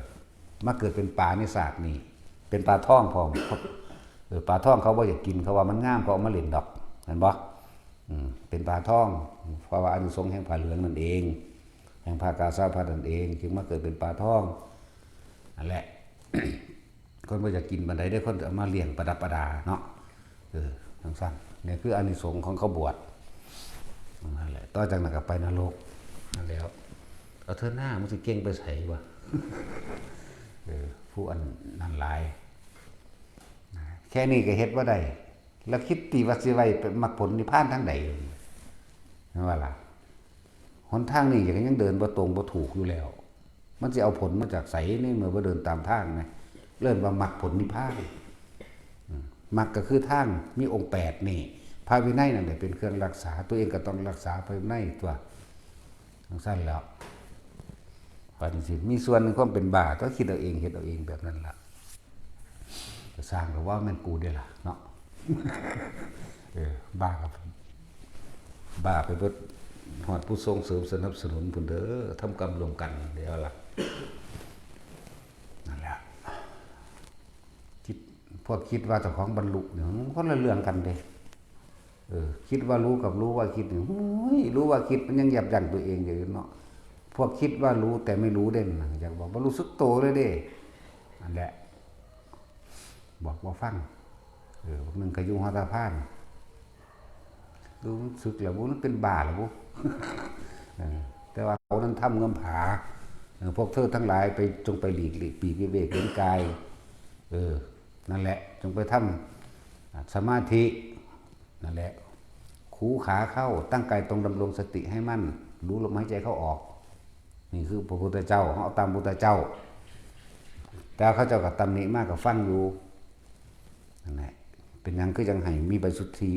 มาเกิดเป็นปลาในชาตินี้ เป็นปลาทองพร้อม เออ ปลาทองเขาบ่อยากกิน เขาว่ามันงาม เขาเอามาเล่นดอก เห็นบ่ อืม เป็นปลาทอง เพราะว่าอานิสงส์แห่งผ้าเหลืองนั่นเอง แห่งผ้ากาสาวพัสตร์นั่นเอง จึงมาเกิดเป็นปลาทอง นั่นแหละ คนบ่อยากกินปานใดเด้ คนเอามาเลี้ยงประดับประดาเนาะ เออ จังซั่น นี่คืออานิสงส์ของเขาบวช นั่นแหละ ต่อจากนั้นก็ไปนรก นั่นแหล้ว เอาเถอะหน้า มึงสิเก่งไปไสวะ เออ ผู้อันนั้นหลาย แค่นี้ก็เฮ็ดบ่ได้ แล้วคิดติว่าสิไว้มรรคผลนิพพานทางใด แม่นบ่ล่ะ หนทางนี้ก็ยังเดินบ่ตรงบ่ถูกอยู่แล้ว มันสิเอาผลมาจากไสในเมื่อบ่เดินตามทางนะ เอิ้นว่ามรรคผลนิพพาน อืม มรรคก็คือทาง มีองค์แปดนี่ พระวินัยนั่นแหละเป็นเครื่องรักษา ตัวเองก็ต้องรักษาพระวินัยตั๊ว จังซั่นแหล้ว ปานนี้สิมีส่วนในความเป็นบ้า ก็คิดเอาเอง เฮ็ดเอาเองแบบนั้นล่ะ ก็สร้างก็ว่าแม่นกูเด้ล่ะเนาะ เออ บ้าครับ บ้าไปเบิด ฮอดผู้ส่งเสริมสนับสนุนพุ้นเด้อ ทำกรรมร่วมกันเด้ล่ะ นั่นแหละ คิด พวกคิดว่าเจ้าของบรรลุเนี่ย มันคนละเรื่องกันเด้ เออ คิดว่ารู้กับรู้ว่าคิดเนี่ย โอ้ย รู้ว่าคิดมันยังยับยั้งตัวเองอยู่เนาะ พวกคิดว่ารู้แต่ไม่รู้เด่นนะ อยากบอกว่ารู้สึกโตเลยเด้ นั่นแหละ บอกบ่ฟัง เออ พวกหนึ่งก็อยู่ฮอดตาพาน รู้สึกแล้วบ่ มันเป็นบ้าแล้วบ่ เออ แต่ว่าเขานั้นทำเงินผา เออ พวกเธอทั้งหลายไป จงไปหลีก หลีกปีกวิเวกเห็นกาย เออ นั่นแหละ จงไปทำ อ่ะ สมาธิ นั่นแหละ ขูขาเข้า ตั้งกายตรง ดำรงสติให้มั่น รู้ลมหายใจเข้าออก นี่คือพระพุทธเจ้า เอาตามพุทธเจ้า แต่เขาเจ้าก็ตำหนิมากก็ฟังอยู่ นั่นแหละ เป็นหยังคือจังให้มีใบสุทธิ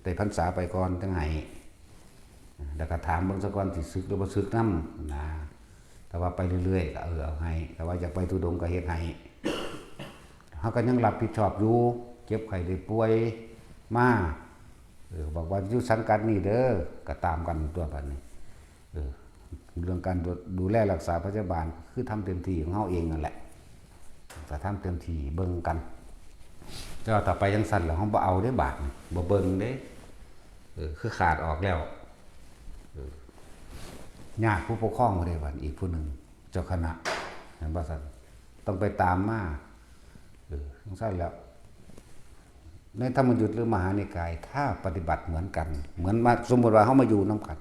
ได้พรรษาไปก่อนจังให้ แล้วก็ถามเบิ่งซะก่อนสิสึกหรือบ่สึกนำนะ แต่ว่าไปเรื่อยๆ ก็เออเอาให้ แต่ว่าอยากไปธุดงค์ก็เฮ็ดให้ เฮาก็ยังรับผิดชอบอยู่ เจ็บไข้ได้ป่วยมา เออ บอกว่าอยู่สังกัดนี่เด้อ ก็ตามกันตั๊วบัดนี้ เออ เรื่องการดู ดูแลรักษาพยาบาล คือทำเต็มที่ของเฮาเองนั่นแหละ ก็ทำเต็มที่เบิ่งกัน แต่ว่าถ้าไปจั่งซั้นแล้ว เฮาบ่เอาเด้บาดนี้ บ่เบิ่งเด้ เออ คือขาดออกแล้ว เออ ญาติผู้ปกครองบ่ได้บาด อีกผู้หนึ่ง เจ้าคณะ เห็นบ่ซั่น ต้องไปตามมา เออ จั่งซั้นแล้ว ในธรรมยุตหรือมหานิกาย ถ้าปฏิบัติเหมือนกัน เหมือนมา สมมุติว่าเฮามาอยู่นำกัน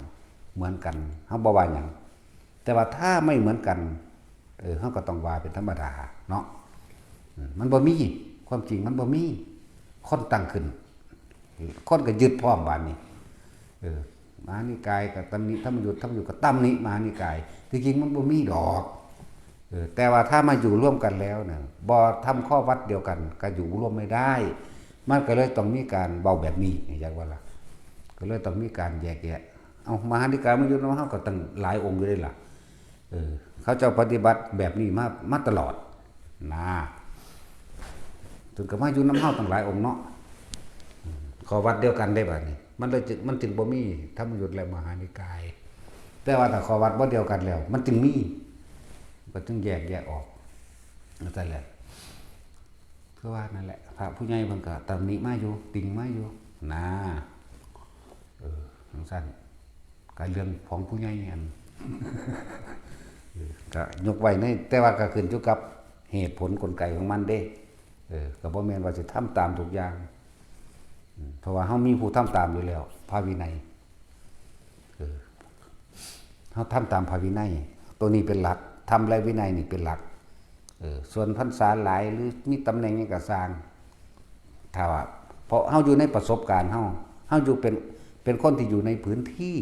เหมือนกัน เฮาบ่ว่าหยัง แต่ว่าถ้าไม่เหมือนกัน เออ เฮาก็ต้องว่าเป็นธรรมดาเนาะ อืม มันบ่มี ความจริงมันบ่มี คนตั้งขึ้น คนก็ยึดพร้อมบาดนี้ เออ มหานิกายก็ตำหนิธรรมยุต ธรรมยุตก็ตำหนิมหานิกาย ที่จริงมันบ่มีดอก เออ แต่ว่าถ้ามาอยู่ร่วมกันแล้วเนี่ย บ่ทำข้อวัดเดียวกัน ก็อยู่ร่วมไม่ได้ มันก็เลยต้องมีการเว้าแบบนี้ อยากว่าล่ะ ก็เลยต้องมีการแยกแยะ เอา มหานิกายมาอยู่นำเฮาก็ตั้งหลายองค์อยู่เด้ล่ะ เออ เขาเจ้าปฏิบัติแบบนี้มา มาตลอด นะ จนก็มาอยู่นำเฮาตั้งหลายองค์เนาะ อืม ข้อวัดเดียวกันได้บาดนี้ มันเลยจึง มันจึงบ่มีธรรมยุตและมหานิกาย แต่ว่าถ้าข้อวัดบ่เดียวกันแล้ว มันจึงมี ก็จึงแยก แยกออก นั่นแหละ คือว่านั่นแหละ พระผู้ใหญ่เพิ่นก็ตำหนิมาอยู่ ติ่งมาอยู่ นะ เออ จั่งซั้น ก็เรื่องของผู้ใหญ่อัน เออ ก็ยกไว้ใน แต่ว่าก็ขึ้นอยู่กับเหตุผลกลไกของมันเด้ เออ ก็บ่แม่นว่าสิทำตามทุกอย่าง อืม เพราะว่าเฮามีผู้ทำตามอยู่แล้ว พระวินัย เออ เฮาทำตามพระวินัย ตัวนี้เป็นหลัก ธรรมและวินัยนี่เป็นหลัก เออ ส่วนพรรษาหลายหรือมีตำแหน่งหยังก็ซ่าง ถ้าว่า เพราะเฮาอยู่ในประสบการณ์เฮา เฮาอยู่เป็น เป็นคนที่อยู่ในพื้นที่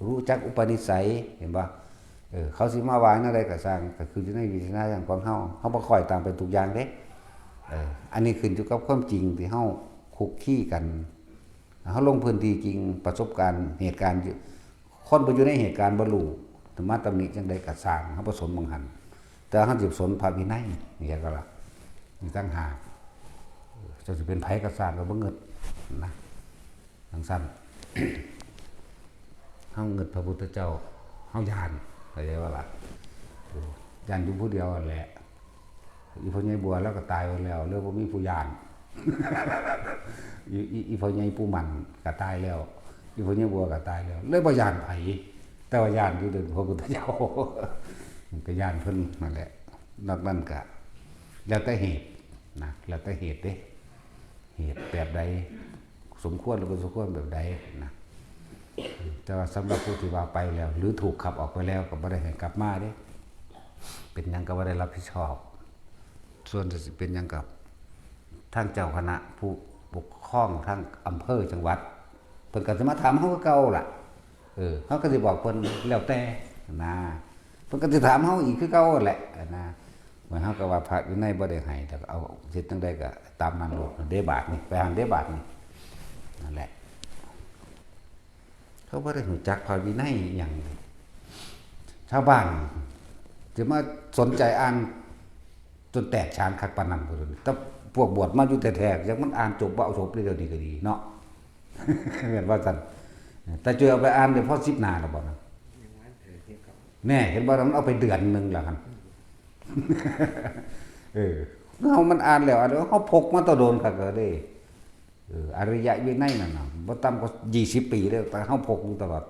รู้จักอุปนิสัย เห็นบ่ เออ เขาสิมาว่าแนวใดก็ซ่าง ก็คืออยู่ในวิจารณญาณของเฮา เฮาบ่คอยตามไปทุกอย่างเด้ เออ อันนี้ขึ้นอยู่กับความจริงที่เฮาคุกคีกัน เฮาลงพื้นที่จริง ประสบการณ์เหตุการณ์อยู่ คนบ่อยู่ในเหตุการณ์บ่รู้ มาตำหนิจั่งใดก็ซ่าง เฮาบ่สนหม่องหั้น แต่เฮาสิสนพระวินัย นี่ก็ละ นี่ต่างหาก เจ้าสิเป็นไผก็ซ่าง ก็บ่เงิดนะ จั่งซั้น เฮาเงิดพระพุทธเจ้า เฮาย้าน เข้าใจบ่ล่ะ ย้านอยู่ผู้เดียวนั่นแหละ อีพ่อใหญ่บัวลาวก็ตายไปแล้ว เลยบ่มีผู้ย้าน อี อี อีพ่อใหญ่ปู่หมั่นก็ตายแล้ว อีพ่อใหญ่บัวก็ตายแล้ว เลยบ่ย้านไผ แต่ว่าย้านอยู่เดินพระพุทธเจ้า ก็ย้านเพิ่นนั่นแหละ นอกนั้นก็แล้วแต่เหตุนะ แล้วแต่เหตุเด้ เหตุแบบใด สมควรหรือบ่สมควรแบบใดนะ แต่ว่าสำหรับผู้ที่ว่าไปแล้ว หรือถูกขับออกไปแล้ว ก็บ่ได้ให้กลับมาเด้ เป็นหยังก็บ่ได้รับผิดชอบ ส่วนจะสิเป็นหยังกับทางเจ้าคณะผู้ปกครองทางอำเภอจังหวัด เพิ่นก็สิมาถามเฮาคือเก่าล่ะ เออ เฮาก็สิบอกเพิ่นแล้วแต่นะ เพิ่นก็สิถามเฮาอีกคือเก่าแหละนะ เหมือนเฮาก็ว่าพระวินัยบ่ได้ให้ แต่ก็เอาเฮ็ดจั่งใดก็ตามนั้นโลดเด้บาดนี่ ไปหั้นเด้บาดนี่ นั่นแหละ เขาบ่ได้รู้จักพระวินัยอิหยังเลย ชาวบ้านจะมาสนใจอ่านจนแตกฉานคักปานนั้นพุ้น แต่พวกบวชมาอยู่แท้ๆ จักมันอ่านจบบ่เอาจบเลย เดี๋ยวนี้ก็ดีเนาะ แม่นว่าซั่น แต่จ่อยเอาไปอ่านได้พอสิบหน้าแล้วบ่นะ แน่ เห็นบ่ มันเอาไปเดือนหนึ่งแล้วหั่น เออ เฮามันอ่านแล้ว อันนี้เฮาพกมาแต่โดนคักแล้วเด้ เออ อริยวินัยนั่นน่ะ บ่ต่ำกว่ายี่สิบปีแล้ว แต่เฮาพกอยู่ตลอด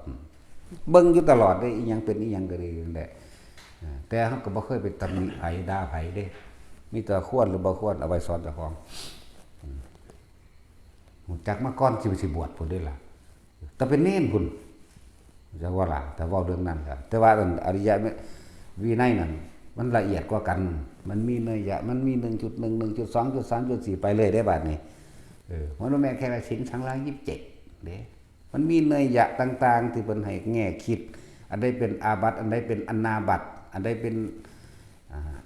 เบิ่งอยู่ตลอดเด้ อิหยังเป็นอิหยังก็ดีนั่นแหละ เออ แต่เฮาก็บ่เคยไปตำหนิไผด่าไผเด้ มีแต่ควรหรือบ่ควรเอาไว้สอนเจ้าของ อืม รู้จักมาก่อนสิ สิบวชพุ้นเด้ล่ะ แต่เป็นเณรพุ้น จักว่าล่ะ แต่เว้าเรื่องนั้นก็ แต่ว่าอันอริยวินัยนั่น มันละเอียดกว่ากัน มันมีนัยยะ มันมีหนึ่งจุดหนึ่ง หนึ่งจุดสอง จุดสาม จุดสี่ ไปเลยเด้บาดนี้ เออ มันบ่แม่นแค่ว่าศีลสองร้อยยี่สิบเจ็ดเด้ มันมีนัยยะต่างๆ ที่เพิ่นให้แง่คิด อันใดเป็นอาบัติ อันใดเป็นอนาบัติ อันใดเป็น อ่า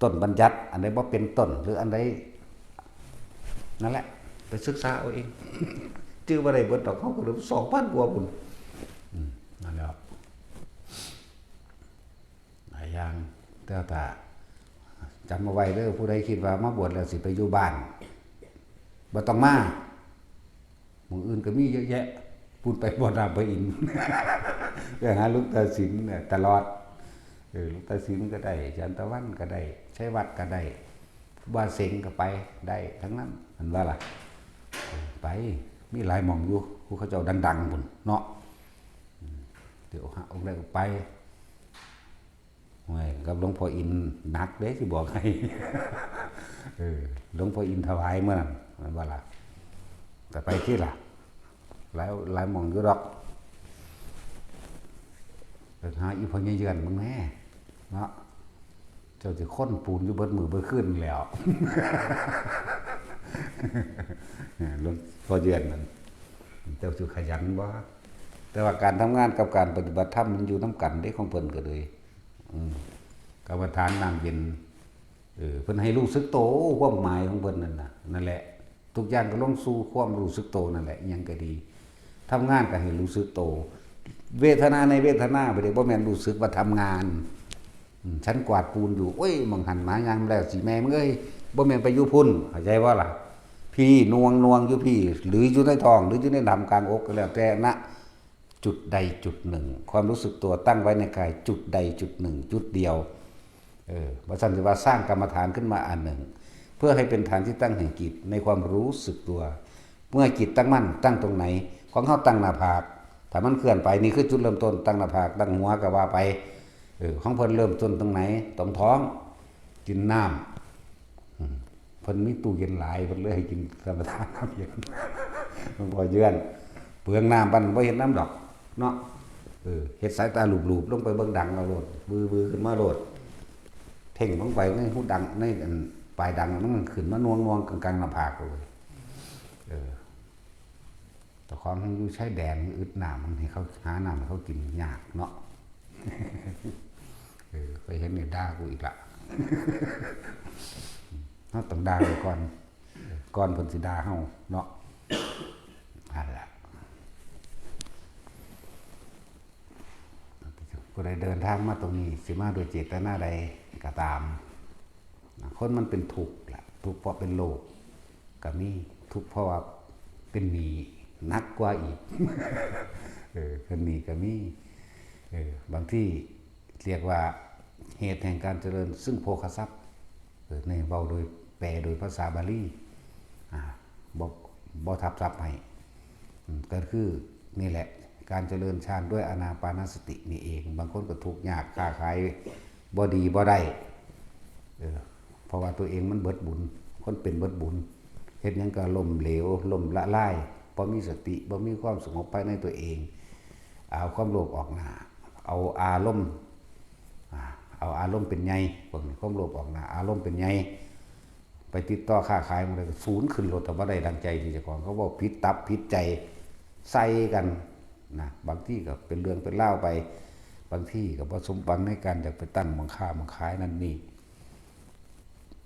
ต้นบัญญัติ อันใดบ่เป็นต้น หรืออันใด นั่นแหละ ไปศึกษาเอาเอง จื่อบ่ได้เบิดดอก เฮาก็เหลือสองพันกว่าพุ้น อืม นั่นแหละ หลายอย่าง แต่ถ้าจำเอาไว้เด้อ ผู้ใดคิดว่ามาบวชแล้วสิไปอยู่บ้าน บ่ต้องมา หม่องอื่นก็มีเยอะแยะ พูดไปบ่น้ำบ่อิน ไปหาหลวงตาสินเนี่ยตลอด เออ หลวงตาสินก็ได้ อาจารย์ตะวันก็ได้ ชัยวัฒน์ก็ได้ บาเสงก็ไป ได้ทั้งนั้น มันว่าล่ะ ไป มีหลายหม่องอยู่ ผู้เขาเจ้าดังๆ พุ่นเนาะ อืม เดี๋ยวหาองค์ใดก็ไป โอ้ย กับหลวงพ่ออินหนักเด้ สิบอกให้ เออ หลวงพ่ออินถวายเมื่อนั้น มันว่าล่ะ แต่ไปที่ล่ะ หลาย หลายหม่องอยู่ดอก ไปหาอีพ่อใหญ่เยือนมึงแน่ เนาะ เจ้าสิค้นปูนอยู่เบิดมื้อเบิดคืนแล้ว หลวงพ่อเยือนนั่น เจ้าสิขยันบ่ แต่ว่าการทำงานกับการปฏิบัติธรรมมันอยู่นำกันเด้ ของเพิ่นก็เลย อืม กรรมฐานน้ำเย็น เออ เพิ่นให้รู้สึกโต ความหมายของเพิ่นนั่นน่ะ นั่นแหละ ทุกอย่างก็ลงสู่ความรู้สึกโตนั่นแหละ อิหยังก็ดี ทำงานก็ให้รู้สึกโต เวทนาในเวทนา บ่ได้ บ่แม่นรู้สึกว่าทำงาน อืม ฉันกวาดปูนอยู่ โอ้ย หม่องหั่นหมายางแล้ว สิแม่มึงเอ้ย บ่แม่นไปอยู่พุ้น เข้าใจบ่ล่ะ พี้ หน่วง หน่วงอยู่พี้ หรืออยู่ในท้อง หรืออยู่ในท่ามกลางอกก็แล้วแต่นะ จุดใดจุดหนึ่ง ความรู้สึกตัวตั้งไว้ในกายจุดใดจุดหนึ่ง จุดเดียว เออ ว่าซั่นสิว่าสร้างกรรมฐานขึ้นมาอันหนึ่ง เพื่อให้เป็นฐานที่ตั้งแห่งจิตในความรู้สึกตัว เมื่อจิตตั้งมั่นตั้งตรงไหน ของเฮาตั้งหน้าผาก ถ้ามันเคลื่อนไป นี่คือจุดเริ่มต้น ตั้งหน้าผาก ตั้งหัวก็ว่าไป เออ ของเพิ่นเริ่มต้นตรงไหน ตรงท้อง กินน้ำ อืม เพิ่นมีตู้เย็นหลาย เพิ่นเลยให้กินสมทานน้ำเย็น หลวงพ่อเยือน เปลืองน้ำปานนั้นบ่เฮ็ดนำดอก เนาะ เออ เฮ็ดสายตาหลูบๆ ลงไปเบิ่งดังเอาโลด วือๆ ขึ้นมาโลด เพ่งลงไปในหูดัง ในอันปลายดัง มันขึ้นมาหน่วงๆ กลางๆ หน้าผากเลย เออ เจ้าของอยู่ชายแดน อึดน้ำ มันให้เขาหาน้ำให้เขากินยากเนาะ เออ ไปเห็นนี่ด่ากูอีกละ เฮาต้องด่าไว้ก่อน ก่อนเพิ่นสิด่าเฮาเนาะ นั่นล่ะ ผู้ใดเดินทางมาตรงนี้ สิมาด้วยเจตนาใดก็ตาม คนมันเป็นทุกข์ล่ะ ทุกข์เพราะเป็นโรคก็มี ทุกข์เพราะว่าเป็นหนี้หนักกว่าอีก เออ เป็นหนี้ก็มี เออ บางทีเรียกว่าเหตุแห่งการเจริญซึ่งโภคทรัพย์ เออ นี่เว้าโดย แปลโดยภาษาบาลี อ่า บ่ บ่ทับศัพท์ให้ อืม ก็คือนี่แหละ การเจริญฌานด้วยอานาปานสตินี่เอง บางคนก็ทุกข์ยาก ค้าขายบ่ดีบ่ได้ เออ เพราะว่าตัวเองมันเบิดบุญ คนเป็นเบิดบุญ เฮ็ดหยังก็ล้มเหลว ล้มละลาย บ่มีสติ บ่มีความสงบภายในตัวเอง เอาความโลภออกหน้า เอาอารมณ์ อ่า เอาอารมณ์เป็นใหญ่ พวกนี้ความโลภออกหน้า อารมณ์เป็นใหญ่ ไปติดต่อค้าขายหม่องใดก็สูญขึ้นโลด แต่บ่ได้ดังใจที่เจ้าของ เขาเว้าผิดตับผิดใจใส่กันนะ บางทีก็เป็นเรื่องเป็นราวไป บางทีก็บ่สมหวังในการอยากไปตั้งหม่องค้าหม่องขายนั่นนี่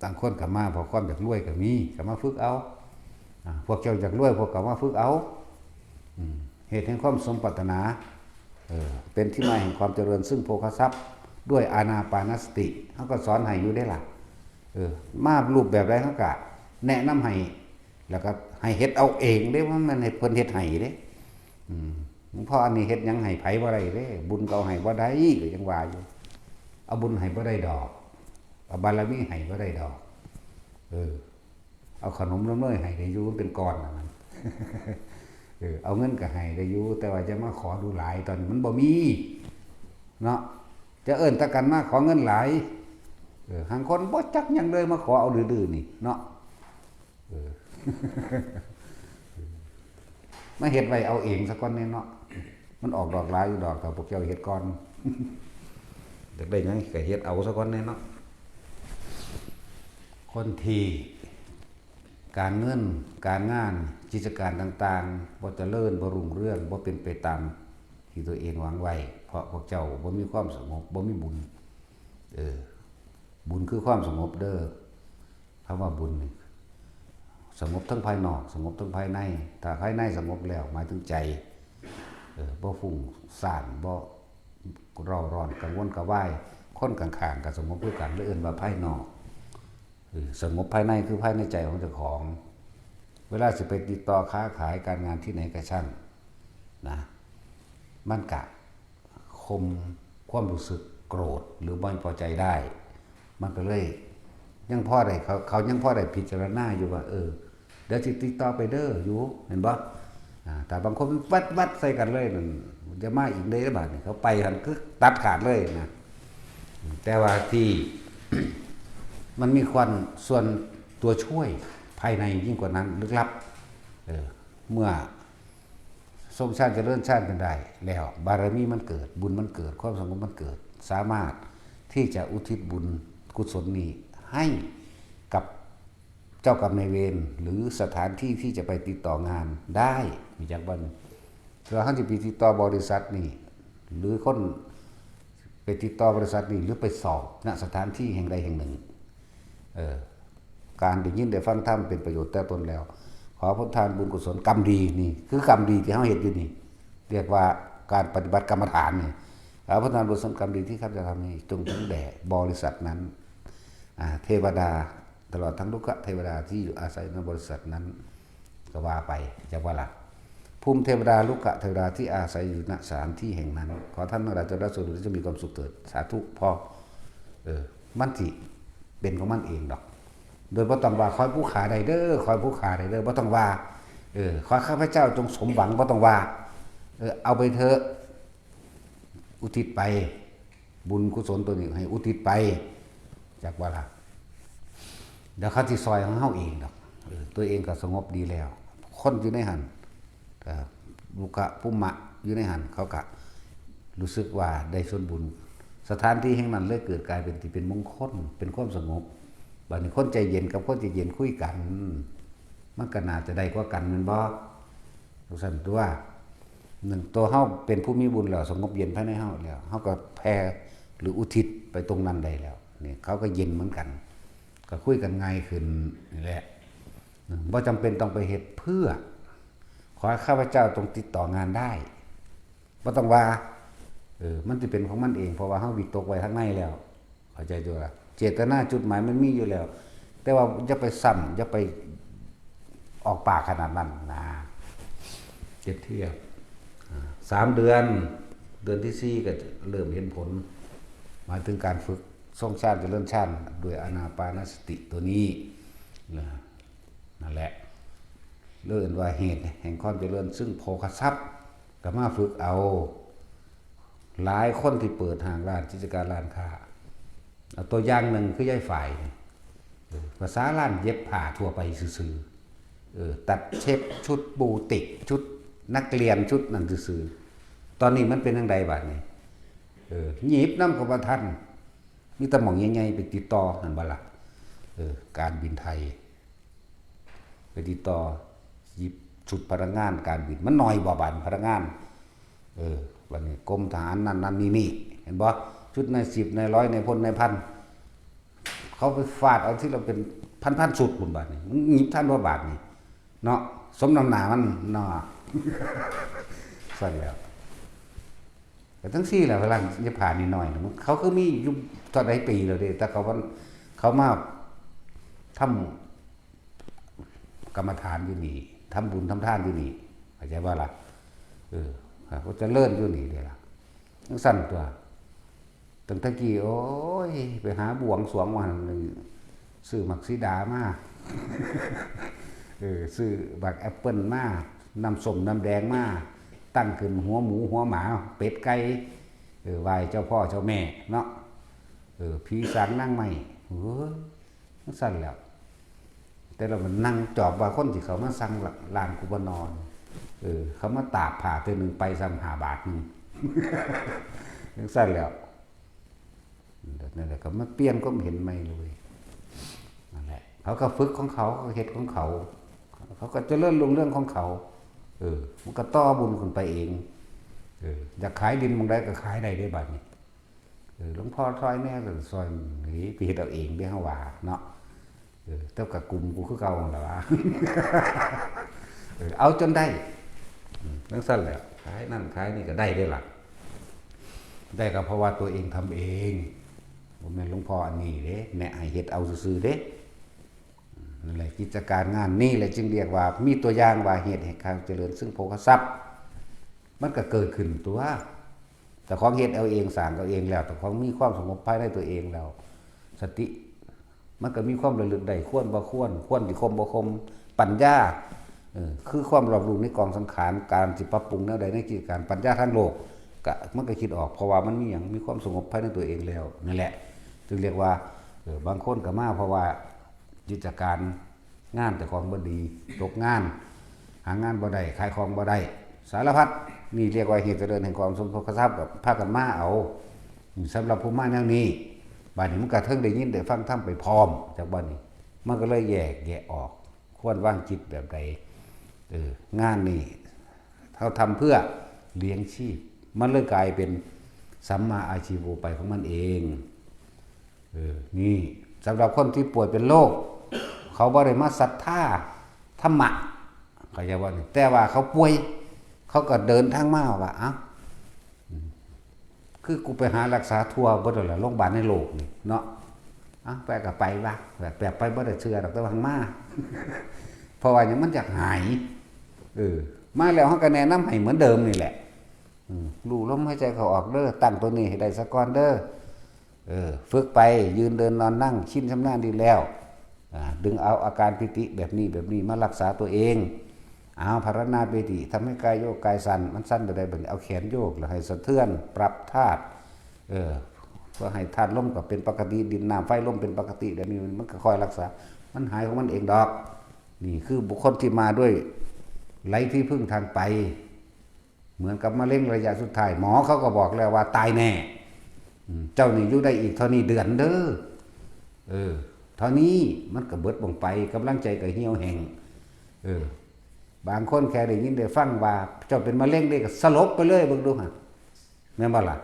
ต่างคนก็มาเพราะความอยากรวยก็มี ก็มาฝึกเอา อ่า พวกเจ้าอยากรวย พวกก็มาฝึกเอา อืม เหตุแห่งความสมปรารถนา เออ เป็นที่มาแห่งความเจริญซึ่งโภคทรัพย์ ด้วยอานาปานสติ เขาก็สอนให้อยู่ได้ล่ะ เออ มารูปแบบใดเขาก็แนะนำให้ แล้วก็ให้เฮ็ดเอาเองเด้ ว่ามันให้เพิ่นเฮ็ดให้เด้ อืม เพราะอันนี้เฮ็ดหยังให้ไผบ่ได้เด้ บุญก็เอาให้บ่ได้ ก็ยังว่าอยู่ เอาบุญให้บ่ได้ดอก เอาบารมีให้บ่ได้ดอก เออ เอาขนมนมเนยให้ได้อยู่ เป็นก้อนนั่นน่ะ เออ เอาเงินก็ให้ได้อยู่ แต่ว่าจะมาขอดูหลาย ตอนนี้มันบ่มี เนาะ จะเอิ้นแต่กันมาขอเงินหลาย เออ หางคนบ่จักหยังเลย มาขอเอาดื้อๆ นี่ เนาะ เออ มาเฮ็ดไว้เอาเองซะก่อนแหน่เนาะ มันออกดอกหลายอยู่ดอก ถ้าพวกเจ้าเฮ็ดก่อน อยากได้หยังก็เฮ็ดเอาซะก่อนแหน่เนาะ คนที่การเงิน การงาน กิจการต่างๆ บ่เจริญ บ่รุ่งเรือง บ่เป็นไปตามที่ตัวเองหวังไว้ เพราะพวกเจ้าบ่มีความสงบ บ่มีบุญ เออ บุญคือความสงบเด้อ คำว่าบุญนี่ สงบทั้งภายนอก สงบทั้งภายใน ถ้าภายในสงบแล้ว หมายถึงใจ เออ บ่ฟุ้งซ่าน บ่เร่าร้อน กังวลกระวาย คนข้างๆ ก็สงบคือกัน เลยเอิ้นว่าภายนอก เออ สงบภายในคือภายในใจของเจ้าของ เวลาสิไปติดต่อค้าขายการงานที่ไหนก็ช่างนะ มันกะ ข่มความรู้สึกโกรธหรือไม่พอใจได้ มันก็เลยยังพอได้ เขา เขายังพอได้พิจารณาอยู่ว่า เออ เดี๋ยวสิติดต่อไปเด้ออยู่ เห็นบ่ อ่า ถ้าบางคนวัดวัดใส่กันเลยนั่น จะมาอีกเลยบาดนี้ เขาไปหั้นคือตัดขาดเลยนะ แต่ว่าที่ มันมีความส่วนตัวช่วยภายในยิ่งกว่านั้น ลึกลับ เออ เมื่อ ทรงฌานเจริญฌานกันได้แล้ว บารมีมันเกิด บุญมันเกิด ความสงบมันเกิด สามารถที่จะอุทิศบุญกุศลนี้ให้กับเจ้ากรรมนายเวร หรือสถานที่ที่จะไปติดต่องานได้ มีจักบ่ เพื่อเขาจะไปติดต่อบริษัทนี้ หรือคนไปติดต่อบริษัทนี้ หรือไปสอบ ณ สถานที่แห่งใดแห่งหนึ่ง เออ การได้ยินได้ฟังธรรมเป็นประโยชน์แก่ตนแล้ว ขอผลทานบุญกุศลกรรมดีนี่ คือกรรมดีที่เขาเฮ็ดอยู่นี่ เรียกว่าการปฏิบัติกรรมฐานนี่ ขอผลทานบุญกุศลกรรมดีที่ข้าพเจ้าทำนี้ จงถึงแด่บริษัทนั้น อ่า เทวดา ตลอดทั้งรุกขเทวดาที่อยู่อาศัยในบริษัทนั้น ก็ว่าไป จักว่าล่ะ ภูมิเทวดา รุกขเทวดาที่อาศัยอยู่ ณ สถานที่แห่งนั้น ขอท่านทั้งหลายจงรับส่วนบุญและจงมีความสุขเถิด สาธุ พอ เออ มันสิเป็นของมันเองดอก โดยบ่ต้องว่า ขอให้ผู้ข้าได้เด้อ ขอให้ผู้ข้าได้เด้อ บ่ต้องว่า เออ ขอข้าพเจ้าจงสมหวัง บ่ต้องว่า เออ เอาไปเถอะ อุทิศไป บุญกุศลตัวนี้ให้อุทิศไป จักว่าล่ะ เดี๋ยวเขาสิซอยของเฮาเองดอก เออ ตัวเองก็สงบดีแล้ว คนอยู่ในหั่น ก็ รุกขภูมิอยู่ในหั่น เขาก็รู้สึกว่าได้ส่วนบุญ สถานที่แห่งนั้นเลยเกิดกลายเป็นที่เป็นมงคล เป็นความสงบ บาดนี้คนใจเย็นกับคนใจเย็นคุยกัน มันก็น่าจะได้กว่ากันแม่นบ่ จังซั่นตัว หนึ่ง ตัวเฮาเป็นผู้มีบุญแล้ว สงบเย็นภายในเฮาแล้ว เฮาก็แผ่หรืออุทิศไปตรงนั้นได้แล้ว นี่เขาก็เย็นเหมือนกัน ก็คุยกันง่ายขึ้นนี่แหละ อืม บ่จำเป็นต้องไปเฮ็ดเพื่อ ขอให้ข้าพเจ้าจงติดต่องานได้ บ่ต้องว่า เออ มันสิเป็นของมันเอง เพราะว่าเฮาวิตกไว้ข้างในแล้ว เข้าใจตัวละ เจตนาจุดหมายมันมีอยู่แล้ว แต่ว่าอย่าไปซ้ำ อย่าไปออกปากขนาดนั้นนะ เปรียบเทียบ อ่า สามเดือน เดือนที่สี่ก็เริ่มเห็นผล หมายถึงการฝึกทรงฌานเจริญฌานด้วยอานาปานสติตัวนี้นะ นั่นแหละ เรียกว่าเหตุแห่งความเจริญซึ่งโภคทรัพย์ ก็มาฝึกเอา หลายคนที่เปิดห้างร้าน กิจการร้านค้า เอาตัวอย่างหนึ่งคือยายฝ่ายนี่ เออ ภาษาร้านเย็บผ้าทั่วไปซื่อๆ เออ ตัดเช็บชุดบูติก ชุดนักเรียน ชุดนั่นซื่อๆ ตอนนี้มันเป็นจั่งใดบาดนี้ เออ หยิบนำก็บ่ทัน มีแต่หม่องใหญ่ๆ ไปติดต่อ หั้นบ่ล่ะ เออ การบินไทย ไปติดต่อ หยิบชุดพนักงานการบิน มันน้อยบ่ บาดพนักงาน เออ บัดนี้กรมทหารนั่นนั่นนี่นี่ เห็นบ่ ชุดนายสิบ นายร้อย นายพล นายพัน เขาไปฟาดเอาทีละเป็นพันๆ ชุดพุ้นบาดนี้ มันหยิบทันบ่บาดนี้ เนาะ สมน้ำหน้ามันเนาะ ซั่นแล้ว ก็จั่งซี้แหละ พลังเย็บผ้านี่น้อยนะ มัน เขาคือมีอยู่เท่าใดปีแล้วเด้ แต่เขาว่า เขามาทำกรรมฐานอยู่นี่ ทำบุญทำทานอยู่นี่ เข้าใจบ่ล่ะ เออ เขาก็เจริญอยู่นี่เด้ล่ะ จั่งซั่นตัว ตั้งแต่กี้ โอ้ย ไปหาบวงสรวงว่าหั่น ซื้อหมากสีดามา เออ ซื้อบักแอปเปิ้ลมา น้ำส้มน้ำแดงมา ตั้งขึ้นหัวหมูหัวหมา เป็ดไก่ เออ ไหว้เจ้าพ่อเจ้าแม่เนาะ เออ ผีสางนางไม้ เฮ้ย จั่งซั่นแล้ว แต่ละมื้อนั่งจอบว่าคนที่เขามาสั่งร้านกูบ่นอน เออ เขามาตากผ้าเทื่อหนึ่งไปซ้ำห้าบาทหนึ่ง จั่งซั่นแล้ว นั่นแหละ ก็มาเปลี่ยนความเห็นใหม่เลย นั่นแหละ เขาก็ฝึกของเขา เขาก็เฮ็ดของเขา เขาก็เจริญรุ่งเรืองของเขา เออ มันก็ต่อบุญขึ้นไปเอง เออ อยากขายดินหม่องใดก็ขายได้เด้บัดนี้ เออ หลวงพ่อซอยแหน่ก็ซอย นี่ไปเฮ็ดเอาเองเด้ เฮาว่าเนาะ เออ แต่ก็กลุ่มกูคือเก่าหั่นล่ะวะ เออ เอาจนได้ อืม จั่งซั่นแหละ ขายนั่นขายนี่ก็ได้เด้ล่ะ ได้ก็เพราะว่าตัวเองทำเอง บ่แม่นหลวงพ่ออันนี้เด้ แนะให้เฮ็ดเอาซื่อๆเด้ อืม นั่นแหละ กิจการงานนี่แหละจึงเรียกว่ามีตัวอย่างว่าเหตุแห่งความเจริญซึ่งโภคทรัพย์ มันก็เกิดขึ้นตัว เจ้าของเฮ็ดเอาเอง สร้างเอาเองแล้ว เจ้าของมีความสงบภายในตัวเองแล้ว สติ มันก็มีความระลึกได้ ควรบ่ควร ควรสิข่มบ่ข่ม ปัญญา เออ คือความรอบรู้ในกองสังขาร การสิปรับปรุงแนวใดในกิจการ ปัญญาทางโลก ก็ มันก็คิดออก เพราะว่ามันมีหยัง มีความสงบภายในตัวเองแล้ว นั่นแหละ จึงเรียกว่า เออ บางคนก็มาเพราะว่ากิจการงานเจ้าของบ่ดี ตกงาน หางานบ่ได้ ขายของบ่ได้ สารพัด นี่เรียกว่าเหตุเจริญแห่งความสมภพทรัพย์ ก็พากันมาเอา สำหรับผู้มาแนวนี้ บัดนี้มันก็เทิงได้ยินได้ฟังธรรมไปพร้อม จากบัดนี้ มันก็เลยแยกแยะออก ควรวางจิตแบบใด เออ งานนี่ เขาทำเพื่อเลี้ยงชีพ มันเลยกลายเป็นสัมมาอาชีโวไปของมันเอง เออ นี่ สำหรับคนที่ป่วยเป็นโรค เขาบ่ได้มาศรัทธาธรรมะ เข้าใจบ่นี่ แต่ว่าเขาป่วย เขาก็เดินทางมาว่า เอ้า อืม คือกูไปหารักษาทั่วเบิดแล้วล่ะ โรงพยาบาลในโลกนี่เนาะ เอ้า ไปก็ไปวะ แบบ แบบไปบ่ได้เชื่อดอก แต่ว่ามา เพราะว่าหยัง มันอยากหาย เออ มาแล้วเขาก็แนะนำให้เหมือนเดิมนี่แหละ อืม รู้ลมหายใจเข้าออกเด้อ ตั้งตัวนี้ให้ได้ซะก่อนเด้อ เออ ฝึกไป ยืนเดินนอนนั่ง ชินชำนาญดีแล้ว อ่า ดึงเอาอาการปีติแบบนี้แบบนี้มารักษาตัวเอง เอา ภาวนาปีติ ทำให้กายโยกกายสั่น มันสั่นไปได้บัดนี้ เอาแขนโยก แล้วให้สะเทือน ปรับธาตุ เออ เพื่อให้ธาตุลมก็เป็นปกติ ดินน้ำไฟลมเป็นปกติ แบบนี้มันก็คอยรักษา มันหายของมันเองดอก นี่คือบุคคลที่มาด้วยไร้ที่พึ่งทางไป เหมือนกับมะเร็งระยะสุดท้าย หมอเขาก็บอกแล้วว่าตายแน่ อืม เจ้านี่อยู่ได้อีกเท่านี้เดือนเด้อ เออ เท่านี้มันก็เบิดลงไป กำลังใจก็เหี่ยวแห้ง เออ บางคนแค่ได้ยินได้ฟังว่าเจ้าเป็นมะเร็งเด้ก็สลบไปเลย เบิ่งดูหั่น แม่นบ่ล่ะ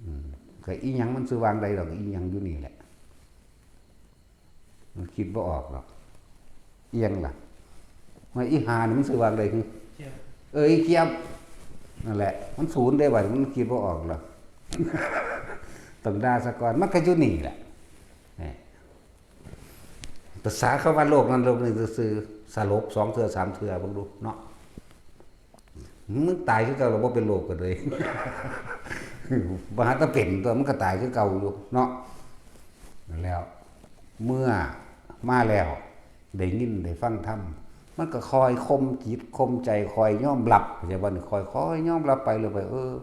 อืม ก็อีหยังมันสิวางได้ดอก อีหยังอยู่นี่แหละ มันคิดบ่ออกหรอก อีหยังล่ะ มาอีหานี่มันสิวางได้หึ เออ อีเจี๊ยบ นั่นแหละ มันศูนย์ได้บัดนี้ มันคิดบ่ออกหรอก ต้องด่าซะก่อน มันก็อยู่นี่แหละ นี่ ภาษาเขาว่าโลกนั้นโลกนี้ซื่อๆ สลบสองเทื่อสามเทื่อ เบิ่งดูเนาะ มึงตายคือเก่า เราบ่เป็นโรคกันเลย บ่หาแต่เป็นตัว มันก็ตายคือเก่าอยู่เนาะ นั่นแล้ว เมื่อมาแล้ว ได้ยินได้ฟังธรรม มันก็คอยข่มจิตข่มใจ คอยยอมรับ เข้าใจบ่นี่ คอย คอยยอมรับไปเรื่อยไป เออ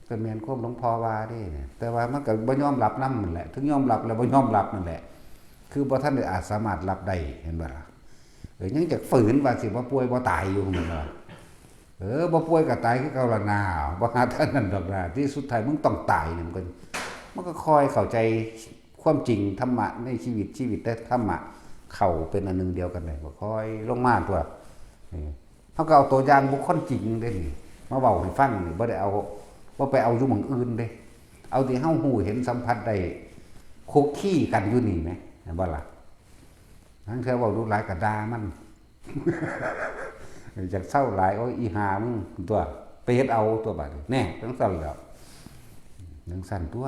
ก็แม่นความหลวงพ่อว่าเด้เนี่ย แต่ว่ามันก็บ่ยอมรับนำนั่นแหละ ถึงยอมรับแล้วบ่ยอมรับนั่นแหละ คือบ่ทันได้อาจสามารถรับได้ เห็นบ่ล่ะ เออ ยังจะฝืนว่าสิบ่ป่วยบ่ตายอยู่ มันว่า เออ บ่ป่วยก็ตายคือเก่าละนา บ่หาเท่านั้นดอกนา ที่สุดท้ายมึงต้องตายเนี่ย มันก็ มันก็คอยเข้าใจความจริงธรรมะในชีวิต ชีวิตและธรรมะเข้าเป็นอันหนึ่งเดียวกันเลย ก็คอยลงมาตัว เออ เขาก็เอาตัวอย่างบุคคลจริงเด้นี่ มาเว้าให้ฟังนี่ บ่ได้เอา บ่ไปเอาอยู่หม่องอื่นเด้ เอาที่เฮาฮู้เห็นสัมผัสได้ คุกคีกันอยู่นี่แหม เห็นบ่ล่ะ ลางเทื่อเว้าดูหลายก็ด่ามัน อยากเซาหลาย โอ้ย อีห่ามึงตัว ไปเฮ็ดเอาตัวบัดนี้ แน่ จั่งซั่นแหล้ว จั่งซั่นตัว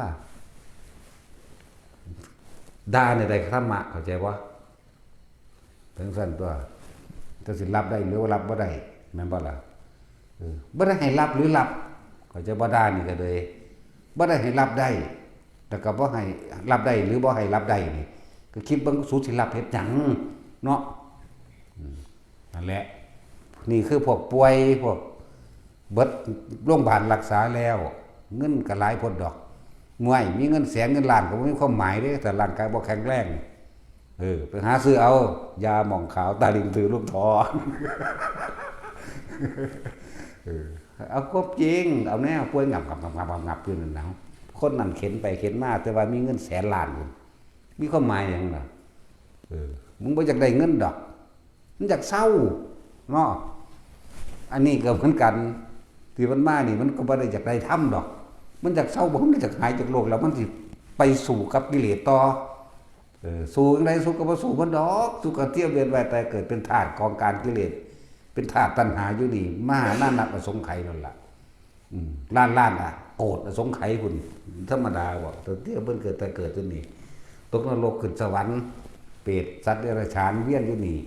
ด่านี่ได้ธรรมะ เข้าใจบ่ จั่งซั่นตัว จั่งสิรับได้หรือว่ารับบ่ได้ แม่นบ่ล่ะ เออ บ่ได้ให้รับหรือรับ เข้าใจบ่ ด่านี่ก็เลย บ่ได้ให้รับได้ แล้วก็บ่ให้รับได้หรือบ่ให้รับได้นี่ ก็คิดเบิ่ง สูสิรับเฮ็ดหยังเนาะ อืม นั่นแหละ นี่คือพวกป่วย พวกเบิดโรงพยาบาลรักษาแล้ว เงินก็หลายโพดดอก ห้วย มีเงินแสนเงินล้านก็บ่มีความหมายเด้ ถ้าร่างกายบ่แข็งแรง เออ ไปหาซื้อเอา ยาหมองขาว ตาลิงถือลูกทอ เออ เอาความจริง เอาแนวป่วยงับงับงับงับงับงับอยู่นั่นนะ คนนั้นเข็นไปเข็นมา แต่ว่ามีเงินแสนล้านอยู่ มีความหมายหยังล่ะ เออ มึงบ่อยากได้เงินดอก มันอยากเซาเนาะ อันนี้ก็เหมือนกัน ที่มันมานี่มันก็บ่ได้อยากได้ธรรมดอก มันอยากเซา บ่ มันอยากหายจากโรค แล้วมันสิไปสู้กับกิเลสต่อ เออ สู้จั่งใด สู้ก็บ่สู้มันดอก สู้ก็เที่ยวเวียนว่ายตายเกิดเป็นทาสของกามกิเลส เป็นทาสตัณหาอยู่นี่ มหานานับอสงไขยนั่นล่ะ อืม ล้านล้านอะ โกฏอสงไขยพุ้น ธรรมดาบ่ แต่เที่ยวเพิ่นเกิดตายเกิดอยู่นี่ ตกนรก ขึ้นสวรรค์ เปรต สัตว์เดรัจฉาน เวียนอยู่นี่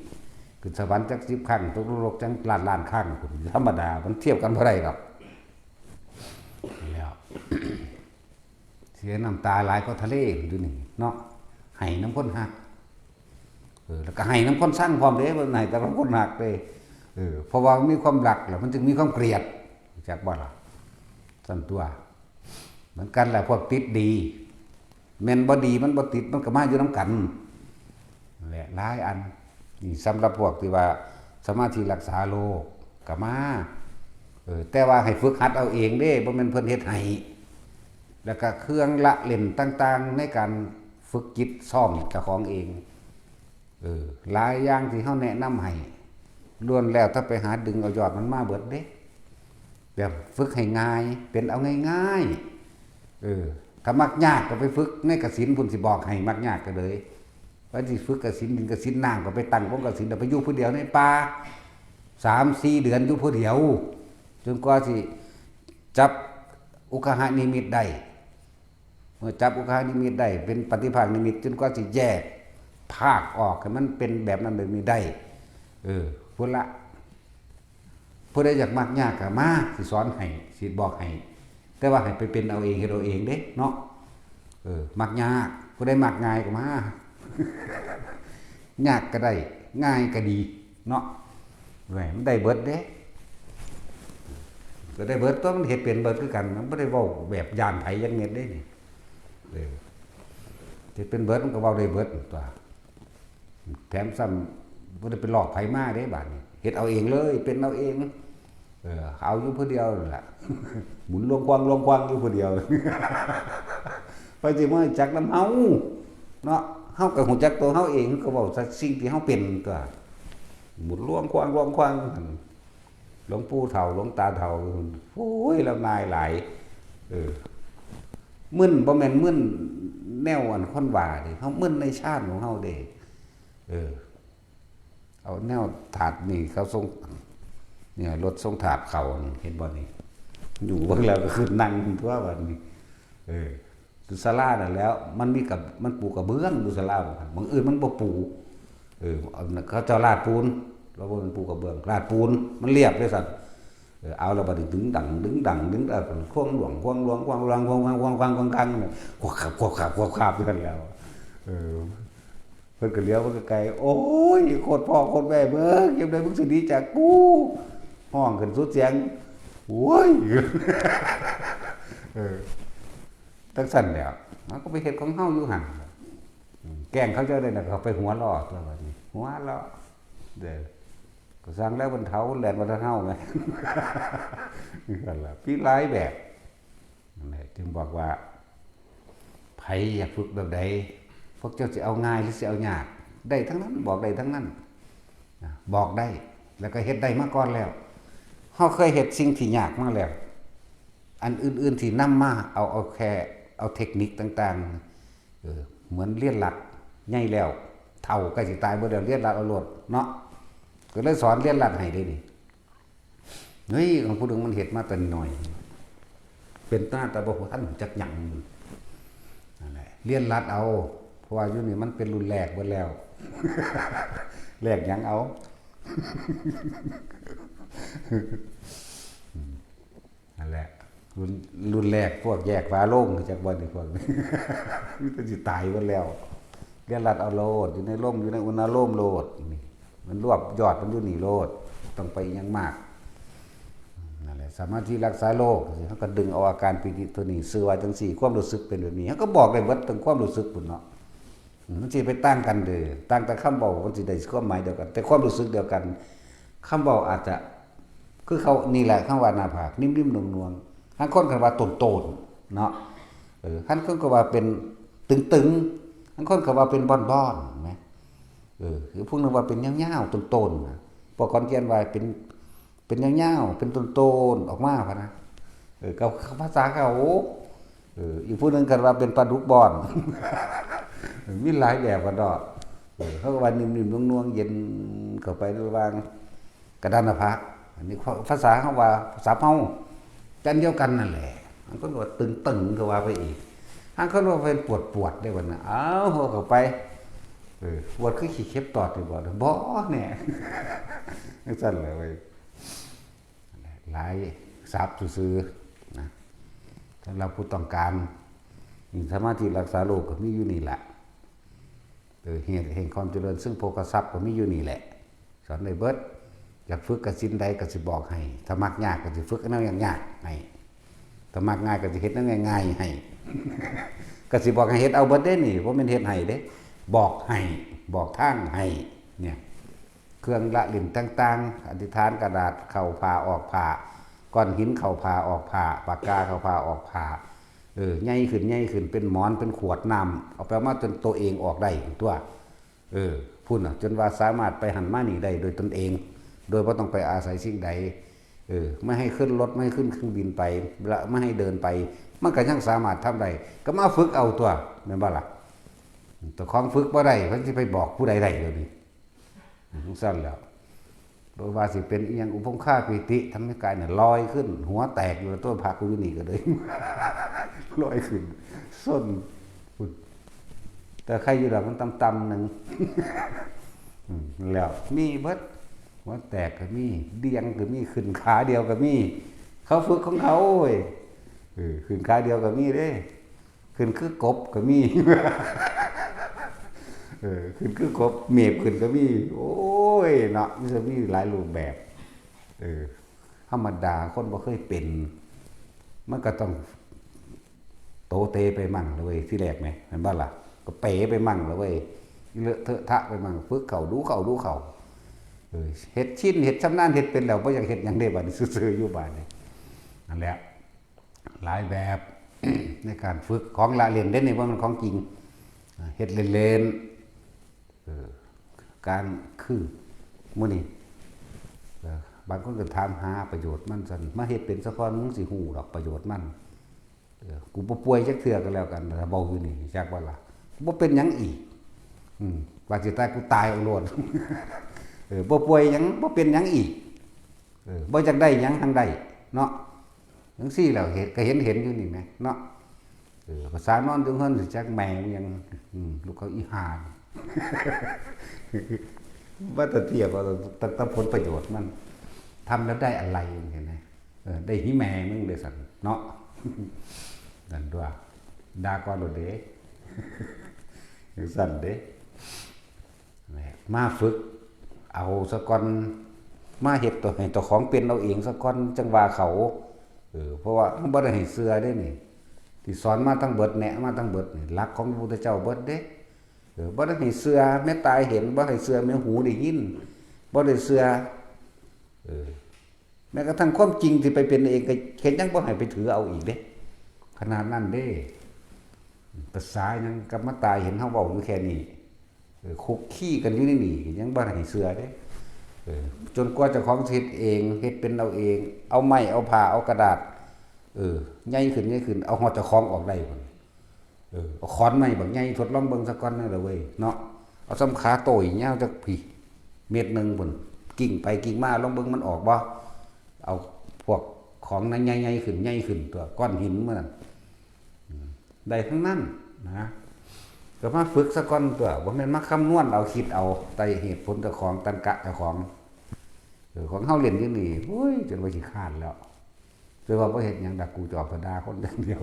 ขึ้นสวรรค์จักสิบครั้ง ตกนรกจักล้านล้านครั้งพุ้น ธรรมดา มันเทียบกันบ่ได้ดอก แล้ว เสียน้ำตาหลายกว่าทะเลอยู่นี่เนาะ ไห้นำคนฮัก เออ แล้วก็ให้นำคนซังพร้อมเด้ บ่ให้แต่คนฮักเด้ เออ เพราะว่ามันมีความรักแล้วมันจึงมีความเกลียด จักบ่ล่ะ ซั่นตั๊ว เหมือนกันแหละ พวกติดดี แม่นบ่ดีมันบ่ติด มันก็มาอยู่นำกัน นั่นแหละ หลายอัน นี่สำหรับพวกที่ว่าสมาธิรักษาโรคก็มา เออ แต่ว่าให้ฝึกหัดเอาเองเด้ บ่แม่นเพิ่นเฮ็ดให้ แล้วก็เครื่องละเล่นต่างๆ ในการฝึกจิตซ้อมเจ้าของเอง เออ หลายอย่างที่เฮาแนะนำให้ ล้วนแล้วแต่ไปหาดึงเอายอดมันมาเบิดเด้ แบบฝึกให้ง่าย เป็นเอาง่ายๆ เออ ถ้ามักยากก็ไปฝึกในกสิณพุ้น สิบอกให้ มักยากก็เลย ว่าสิฝึกกสิณดินกสิณน้ำก็ไปตั้งวงกสิณ แล้วไปอยู่ผู้เดียวในป่า สามสี่เดือนอยู่ผู้เดียว จนกว่าสิจับอุคหนิมิตได้ เมื่อจับอุคหนิมิตได้ เป็นปฏิภาคนิมิต จนกว่าสิแยกภาคออกให้มันเป็นแบบนั้นแบบนี้ได้ เออ พุ้นละ ผู้ใดอยากมักยากก็มา สิสอนให้ สิบอกให้ แต่ว่าให้ไปเป็นเอาเอง เฮ็ดเอาเองเด้ เนาะ เออ มักยาก ผู้ใดมักง่ายก็มา ยากก็ได้ ง่ายก็ดี เนาะ แหม มันได้เบิดเด้ ก็ได้เบิดตั๊ว มันเฮ็ดเป็นเบิดคือกัน มันบ่ได้เว้าแบบย้านไผจักเม็ดเด้นี่ เออ เฮ็ดเป็นเบิด มันก็เว้าได้เบิดตั๊ว แถมซ้ำบ่ได้ไปลอกไผมาเด้ บาดนี้ เฮ็ดเอาเองเลย เป็นเอาเอง เออ เอาอยู่ผู้เดียวนั่นล่ะ หมุนลวงควางลวงควางอยู่ผู้เดียว ไผสิมาจักนำเฮา เนาะ เฮาก็ฮู้จักตัวเฮาเอง ก็เว้าแต่สิ่งที่เฮาเป็นตั๊ว หมุนลวงควางลวงควาง หลวงปู่เฒ่า หลวงตาเฒ่า โอ้ย ลาวนายหลาย เออ มึน บ่แม่นมึนแนวอันคนว่าเด้ เฮามึนในฌานของเฮาเด้ เออ เอาแนวธาตุนี่เขาส่ง เนี่ย รถส่งธาตุเข้านี่ เห็นบ่นี่ อยู่เบิ่งแล้วก็คือนั่งตั๊วบัดนี้ เออ อยู่ศาลานั่นแหล้ว มันมีกับ มันปูกระเบื้องอยู่ศาลา บังเอิญมันบ่ปู เออ เอา เขาเจ้าลาดปูน เราบ่แม่นปูกระเบื้อง ลาดปูน มันเรียบเลยซั่น เออ เอาแล้วบัดนี้ดึงดัง ดึงดัง ดึง เออ ควงหลวง ควงหลวง ควงหลวง ควง ควง ควง ควง ควง ควง เนี่ย ควบขับ ควบขับ ควบขับอยู่นั่นแหล้ว เออ เพิ่นก็เหลียว เพิ่นก็ไกล โอ้ย โคตรพ่อโคตรแม่ เบิ่ง ยามใดมึงสิหนีจากกู ฮ้องขึ้นสุดเสียง โอ้ย เออ จั่งซั่นแหล้ว มันก็ไปเฮ็ดของเฮาอยู่หั่น อืม แกล้งเขาเจ้าได้น่ะ เขาไปหัวล้อตั๊วบัดนี้ หัวล้อ เด้อ ก็สั่งแล้วมันเฒ่า แล่นบ่ทันเฮาแหม นั่นล่ะ มีหลายแบบ นั่นแหละ จึงบอกว่า ไผอยากฝึกแบบใด พวกเจ้าสิเอาง่ายหรือสิเอายาก ได้ทั้งนั้น บอกได้ทั้งนั้น นะ บอกได้ แล้วก็เฮ็ดได้มาก่อนแล้ว เฮาเคยเฮ็ดสิ่งที่ยากมาแล้ว อันอื่นๆที่นำมา เอา เอาแค่ เอาเทคนิคต่างๆ เออ เหมือนเรียนรัด ใหญ่แล้ว เฒ่าใกล้สิตายเบิดแล้ว เรียนรัดเอาโลดเนาะ ก็เลยสอนเรียนรัดให้เด้นี่ เฮ้ย ของผู้หนึ่งมันเฮ็ดมาแต่น้อย เป็นตาแต่บ่ทันจักหยัง นั่นแหละ เรียนรัดเอา เพราะว่าอยู่นี่มันเป็นรุ่นแรกเบิดแล้ว แรกหยังเอา นั่นแหละ รุ่น รุ่นแรกพวกแยกฝาโลง จักบ่นี่พวกนี้ มันก็สิตายเบิดแล้ว เรียนรัดเอาโลด อยู่ในลม อยู่ในอุณาโลมโลด นี่ มันรวบยอดมันอยู่นี่โลด ต้องไปอิหยังมาก นั่นแหละ สมาธิรักษาโรค เฮาก็ดึงเอาอาการปีติตัวนี้ ซื่อว่าจั่งซี้ ความรู้สึกเป็นแบบนี้ เฮาก็บอกได้เบิดถึงความรู้สึกพุ้นเนาะ อืม มันสิไปต่างกันเด้อ ต่างแต่คำเว้า มันสิได้ความหมายเดียวกัน แต่ความรู้สึกเดียวกัน คำเว้าอาจจะ คือเขา นี่แหละ คำว่าหน้าผาก นิ่มๆ นวลๆ ลางคนก็ว่าโตนๆ เนาะ เออ ลางคนก็ว่าเป็นตึงๆ ลางคนก็ว่าเป็นบ้อนๆ แหม เออ คือพวกนึงว่าเป็นยาวๆ โตนๆ นะ พวกขอนแก่นว่าเป็น เป็นยาวๆ เป็นโตนๆ ออกมาพะนะ เออ ก็ภาษาเขา เออ อีกผู้หนึ่งก็ว่าเป็นปลาดุกบ้อน มีหลายแบบกันดอก เออ เขาก็ว่านิ่มๆ นวลๆ เย็นเข้าไประหว่างกระดานหน้าผาก อันนี้ภาษาเขาว่า ภาษาเฮา จั่งเดียวกันนั่นแหละ ลางคนก็ว่าตึงๆ ก็ว่าไปอีก ลางคนว่าเป็นปวดๆ ได้บัดนั้น เอ้า หัวเข้าไป เออ ปวดคือขี้เข็บตอดนี่บ่ บ่แน่ จั่งซั่นแหละเว้ย หลายศัพท์ซื่อๆ นะ สำหรับผู้ต้องการ นี่ สมาธิรักษาโรคก็มีอยู่นี่แหละ เออ เหตุแห่งความเจริญซึ่งโภคทรัพย์ก็มีอยู่นี่แหละ สอนได้เบิด อยากฝึกกสิณใดก็สิบอกให้ ถ้ามักยากก็สิฝึกแนวยากๆให้ ถ้ามักง่ายก็สิเฮ็ดแนวง่ายๆให้ ก็สิบอกให้เฮ็ดเอาเบิดเด้นี่ บ่แม่นเฮ็ดให้เด้ บอกให้ บอกทางให้ เนี่ย เครื่องละเล่นต่างๆ อธิษฐานกระดาษเข้าผ้าออกผ้า ก้อนหินเข้าผ้าออกผ้า ปากกาเข้าผ้าออกผ้า เออ ใหญ่ขึ้น ใหญ่ขึ้น เป็นหมอน เป็นขวดน้ำ เอาไปเอามาจนตัวเองออกได้ตัว เออ พุ้นน่ะ จนว่าสามารถไปหั้นมานี่ได้โดยตนเอง โดยบ่ต้องไปอาศัยสิ่งใด เออ ไม่ให้ขึ้นรถ ไม่ให้ขึ้นเครื่องบินไป และไม่ให้เดินไป มันก็ยังสามารถทำได้ ก็มาฝึกเอาตัว แม่นบ่ล่ะ เจ้าของฝึกบ่ได้ เพิ่นสิไปบอกผู้ใดได้เดี๋ยวนี้ จั่งซั้นแหล้ว บ่ว่าสิเป็นอิหยังอุปงคาปีติ ธรรมนิกายเนี่ย ลอยขึ้น หัวแตกอยู่ตัว พระกูอยู่นี่ก็เลย ลอยขึ้น ส้นพุ้น แต่ใครอยู่ดอก มันต่ำๆหนึ่ง อืม แล้วมีเบิด หัวแตกก็มี เดี่ยงก็มี ขึ้นขาเดียวก็มี เขาฝึกของเขาเว้ย เออ ขึ้นขาเดียวก็มีเด้ ขึ้นคือกบก็มี เออ ขึ้นคือกบ เมบขึ้นก็มี โอ้ย เนาะ มันจะมีหลายรูปแบบ เออ ธรรมดาคนบ่เคยเป็น มันก็ต้องโตเตไปมั่งเลยเว้ย ที่แรกไหม แม่นบ่ล่ะ ก็เป๋ไปมั่งเลยเว้ย เลอะเทอะทะไปมั่ง ฝึกเข้า ดูเข้า ดูเข้า เออ เฮ็ดชิน เฮ็ดชำนาญ เฮ็ดเป็นแล้ว บ่อยากเฮ็ดหยังเด้ บัดนี้ซื่อๆอยู่ บัดนี้ นั่นแหละ หลายแบบ ในการฝึก ของละเล่นเด้นี่ บ่แม่นของจริง อ่า เฮ็ดเล่นๆ เออ การคือ มื้อนี้ เออ บางคนก็ถามหาประโยชน์มันซั่น มาเฮ็ดเป็นซะก่อน มึงสิฮู้ดอกประโยชน์มัน เออ กูบ่ป่วยจักเทื่อก็แล้วกัน ถ้าเว้าอยู่นี่ จักว่าล่ะ บ่เป็นหยังอีก อืม ว่าสิตาย กูตายเอาโลด เออ บ่ป่วยหยัง บ่เป็นหยังอีก เออ บ่จักได้หยัง หังได้ เนาะ จั่งซี้แหล้ว เห็น ก็เห็น เห็นอยู่นี่แหม เนาะ เออ ภาษานอนอยู่เฮือนสิจักแม่งยัง อืม ลูกเขาอีห่านี่ ว่าแต่เทียบเอาแต่ แต่ผลประโยชน์มัน ทำแล้วได้อะไร เห็นไหม เออ ได้หิแม่มึงเลยสั่น เนาะ นั่นตัว ด่าก่อนโลดเด้ จั่งซั้นเด้ มาฝึกเอาซะก่อน มาเฮ็ดตัวให้เจ้าของเป็นเอาเองซะก่อน จั่งว่าเขา เออ เพราะว่ามันบ่ได้ให้เชื่อเด้นี่ ที่สอนมาทั้งเบิด แนะมาทั้งเบิดนี่ หลักของพระพุทธเจ้าเบิดเด้ เออ บ่ได้ให้เชื่อแม่ตาเห็น บ่ให้เชื่อแม่หูได้ยิน บ่ได้เชื่อ เออ แม้กระทั่งความจริงที่ไปเป็นเองก็เห็นยังบ่ให้ไปถือเอาอีกเด้ ขนาดนั้นเด้ ภาษายังกับมาตายเห็นเฮาเว้าอยู่แค่นี้ เออ คุกคีกันอยู่ในนี่ ยังบ่ให้เชื่อเด้ เออ จนกว่าเจ้าของสิเฮ็ดเอง เฮ็ดเป็นเอาเอง เอาไม้ เอาผ้า เอากระดาษ เออ ใหญ่ขึ้น ใหญ่ขึ้น เอาฮอดเจ้าของออกได้พุ่น เออ เอาขอนไม้บักใหญ่ทดลองเบิ่งซะก่อนนั่นแหละเว้ย เนาะ เอาส่ำขาโต้ยยาวจักพี้ เมตรหนึ่งพุ่น กิ่งไปกิ่งมา ลองเบิ่งมันออกบ่ เอาพวกของนั้นใหญ่ๆขึ้น ใหญ่ขึ้นตัว ก้อนหินมื้อนั้น อืม ได้ทั้งนั้นนะ ก็มาฝึกซะก่อนตัว บ่แม่นมาคำนวณเอา คิดเอา แต่เหตุผลเจ้าของ ตรรกะเจ้าของ เออ ของเฮาเล่นอยู่นี่ โอ้ย จนว่าขี้คร้านแล้ว จนว่าบ่เฮ็ดหยังดอก กูจะออกไปด่าคนอย่างเดียว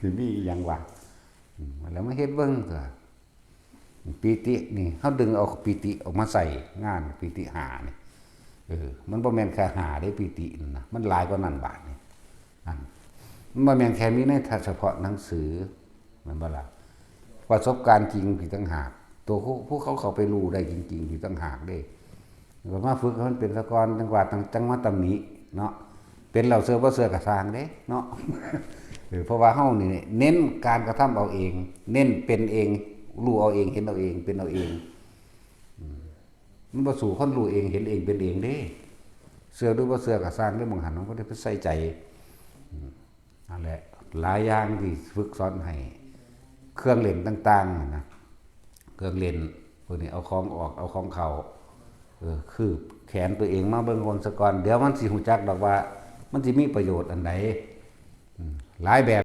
สิมีอีหยังวะ อืม แล้วมาเฮ็ดเบิ่งตัว ปีตินี่ เฮาดึงเอาปีติออกมาใส่งาน ปีติห้านี่ เออ มันบ่แม่นแค่ห้าเด้ ปีตินั่นนะ มันหลายกว่านั้นบาดนี่ นั่น มันบ่แม่นแค่มีในเฉพาะหนังสือ แม่นบ่ล่ะ ประสบการณ์จริงอีกต่างหาก ตัวผู้ ผู้เขาเข้าไปรู้ได้จริงๆอีกต่างหากเด้ ก็มาฝึกให้มันเป็นซะก่อน จั่งว่า จั่ง จั่งมาตำหนิเนาะ เป็นแล้วเชื่อบ่เชื่อก็ซ่างเด้เนาะ เออ เพราะว่าเฮานี่เน้นการกระทำเอาเอง เน้นเป็นเอง รู้เอาเอง เห็นเอาเอง เป็นเอาเอง อืม มันบ่สู้คนรู้เอง เห็นเอง เป็นเองเด้ เชื่อหรือบ่เชื่อก็ซ่างเด้ บางหันมันบ่ได้ไปใส่ใจ อืม นั่นแหละ หลายอย่างที่ฝึกสอนให้ เครื่องเล่นต่างๆนั่นนะ เครื่องเล่นพวกนี้ เอาของออก เอาของเข้า เออ คืบแขนตัวเองมาเบิ่งก่อนซะก่อน เดี๋ยวมันสิฮู้จักดอกว่า มันสิมีประโยชน์อันใด อืม หลายแบบ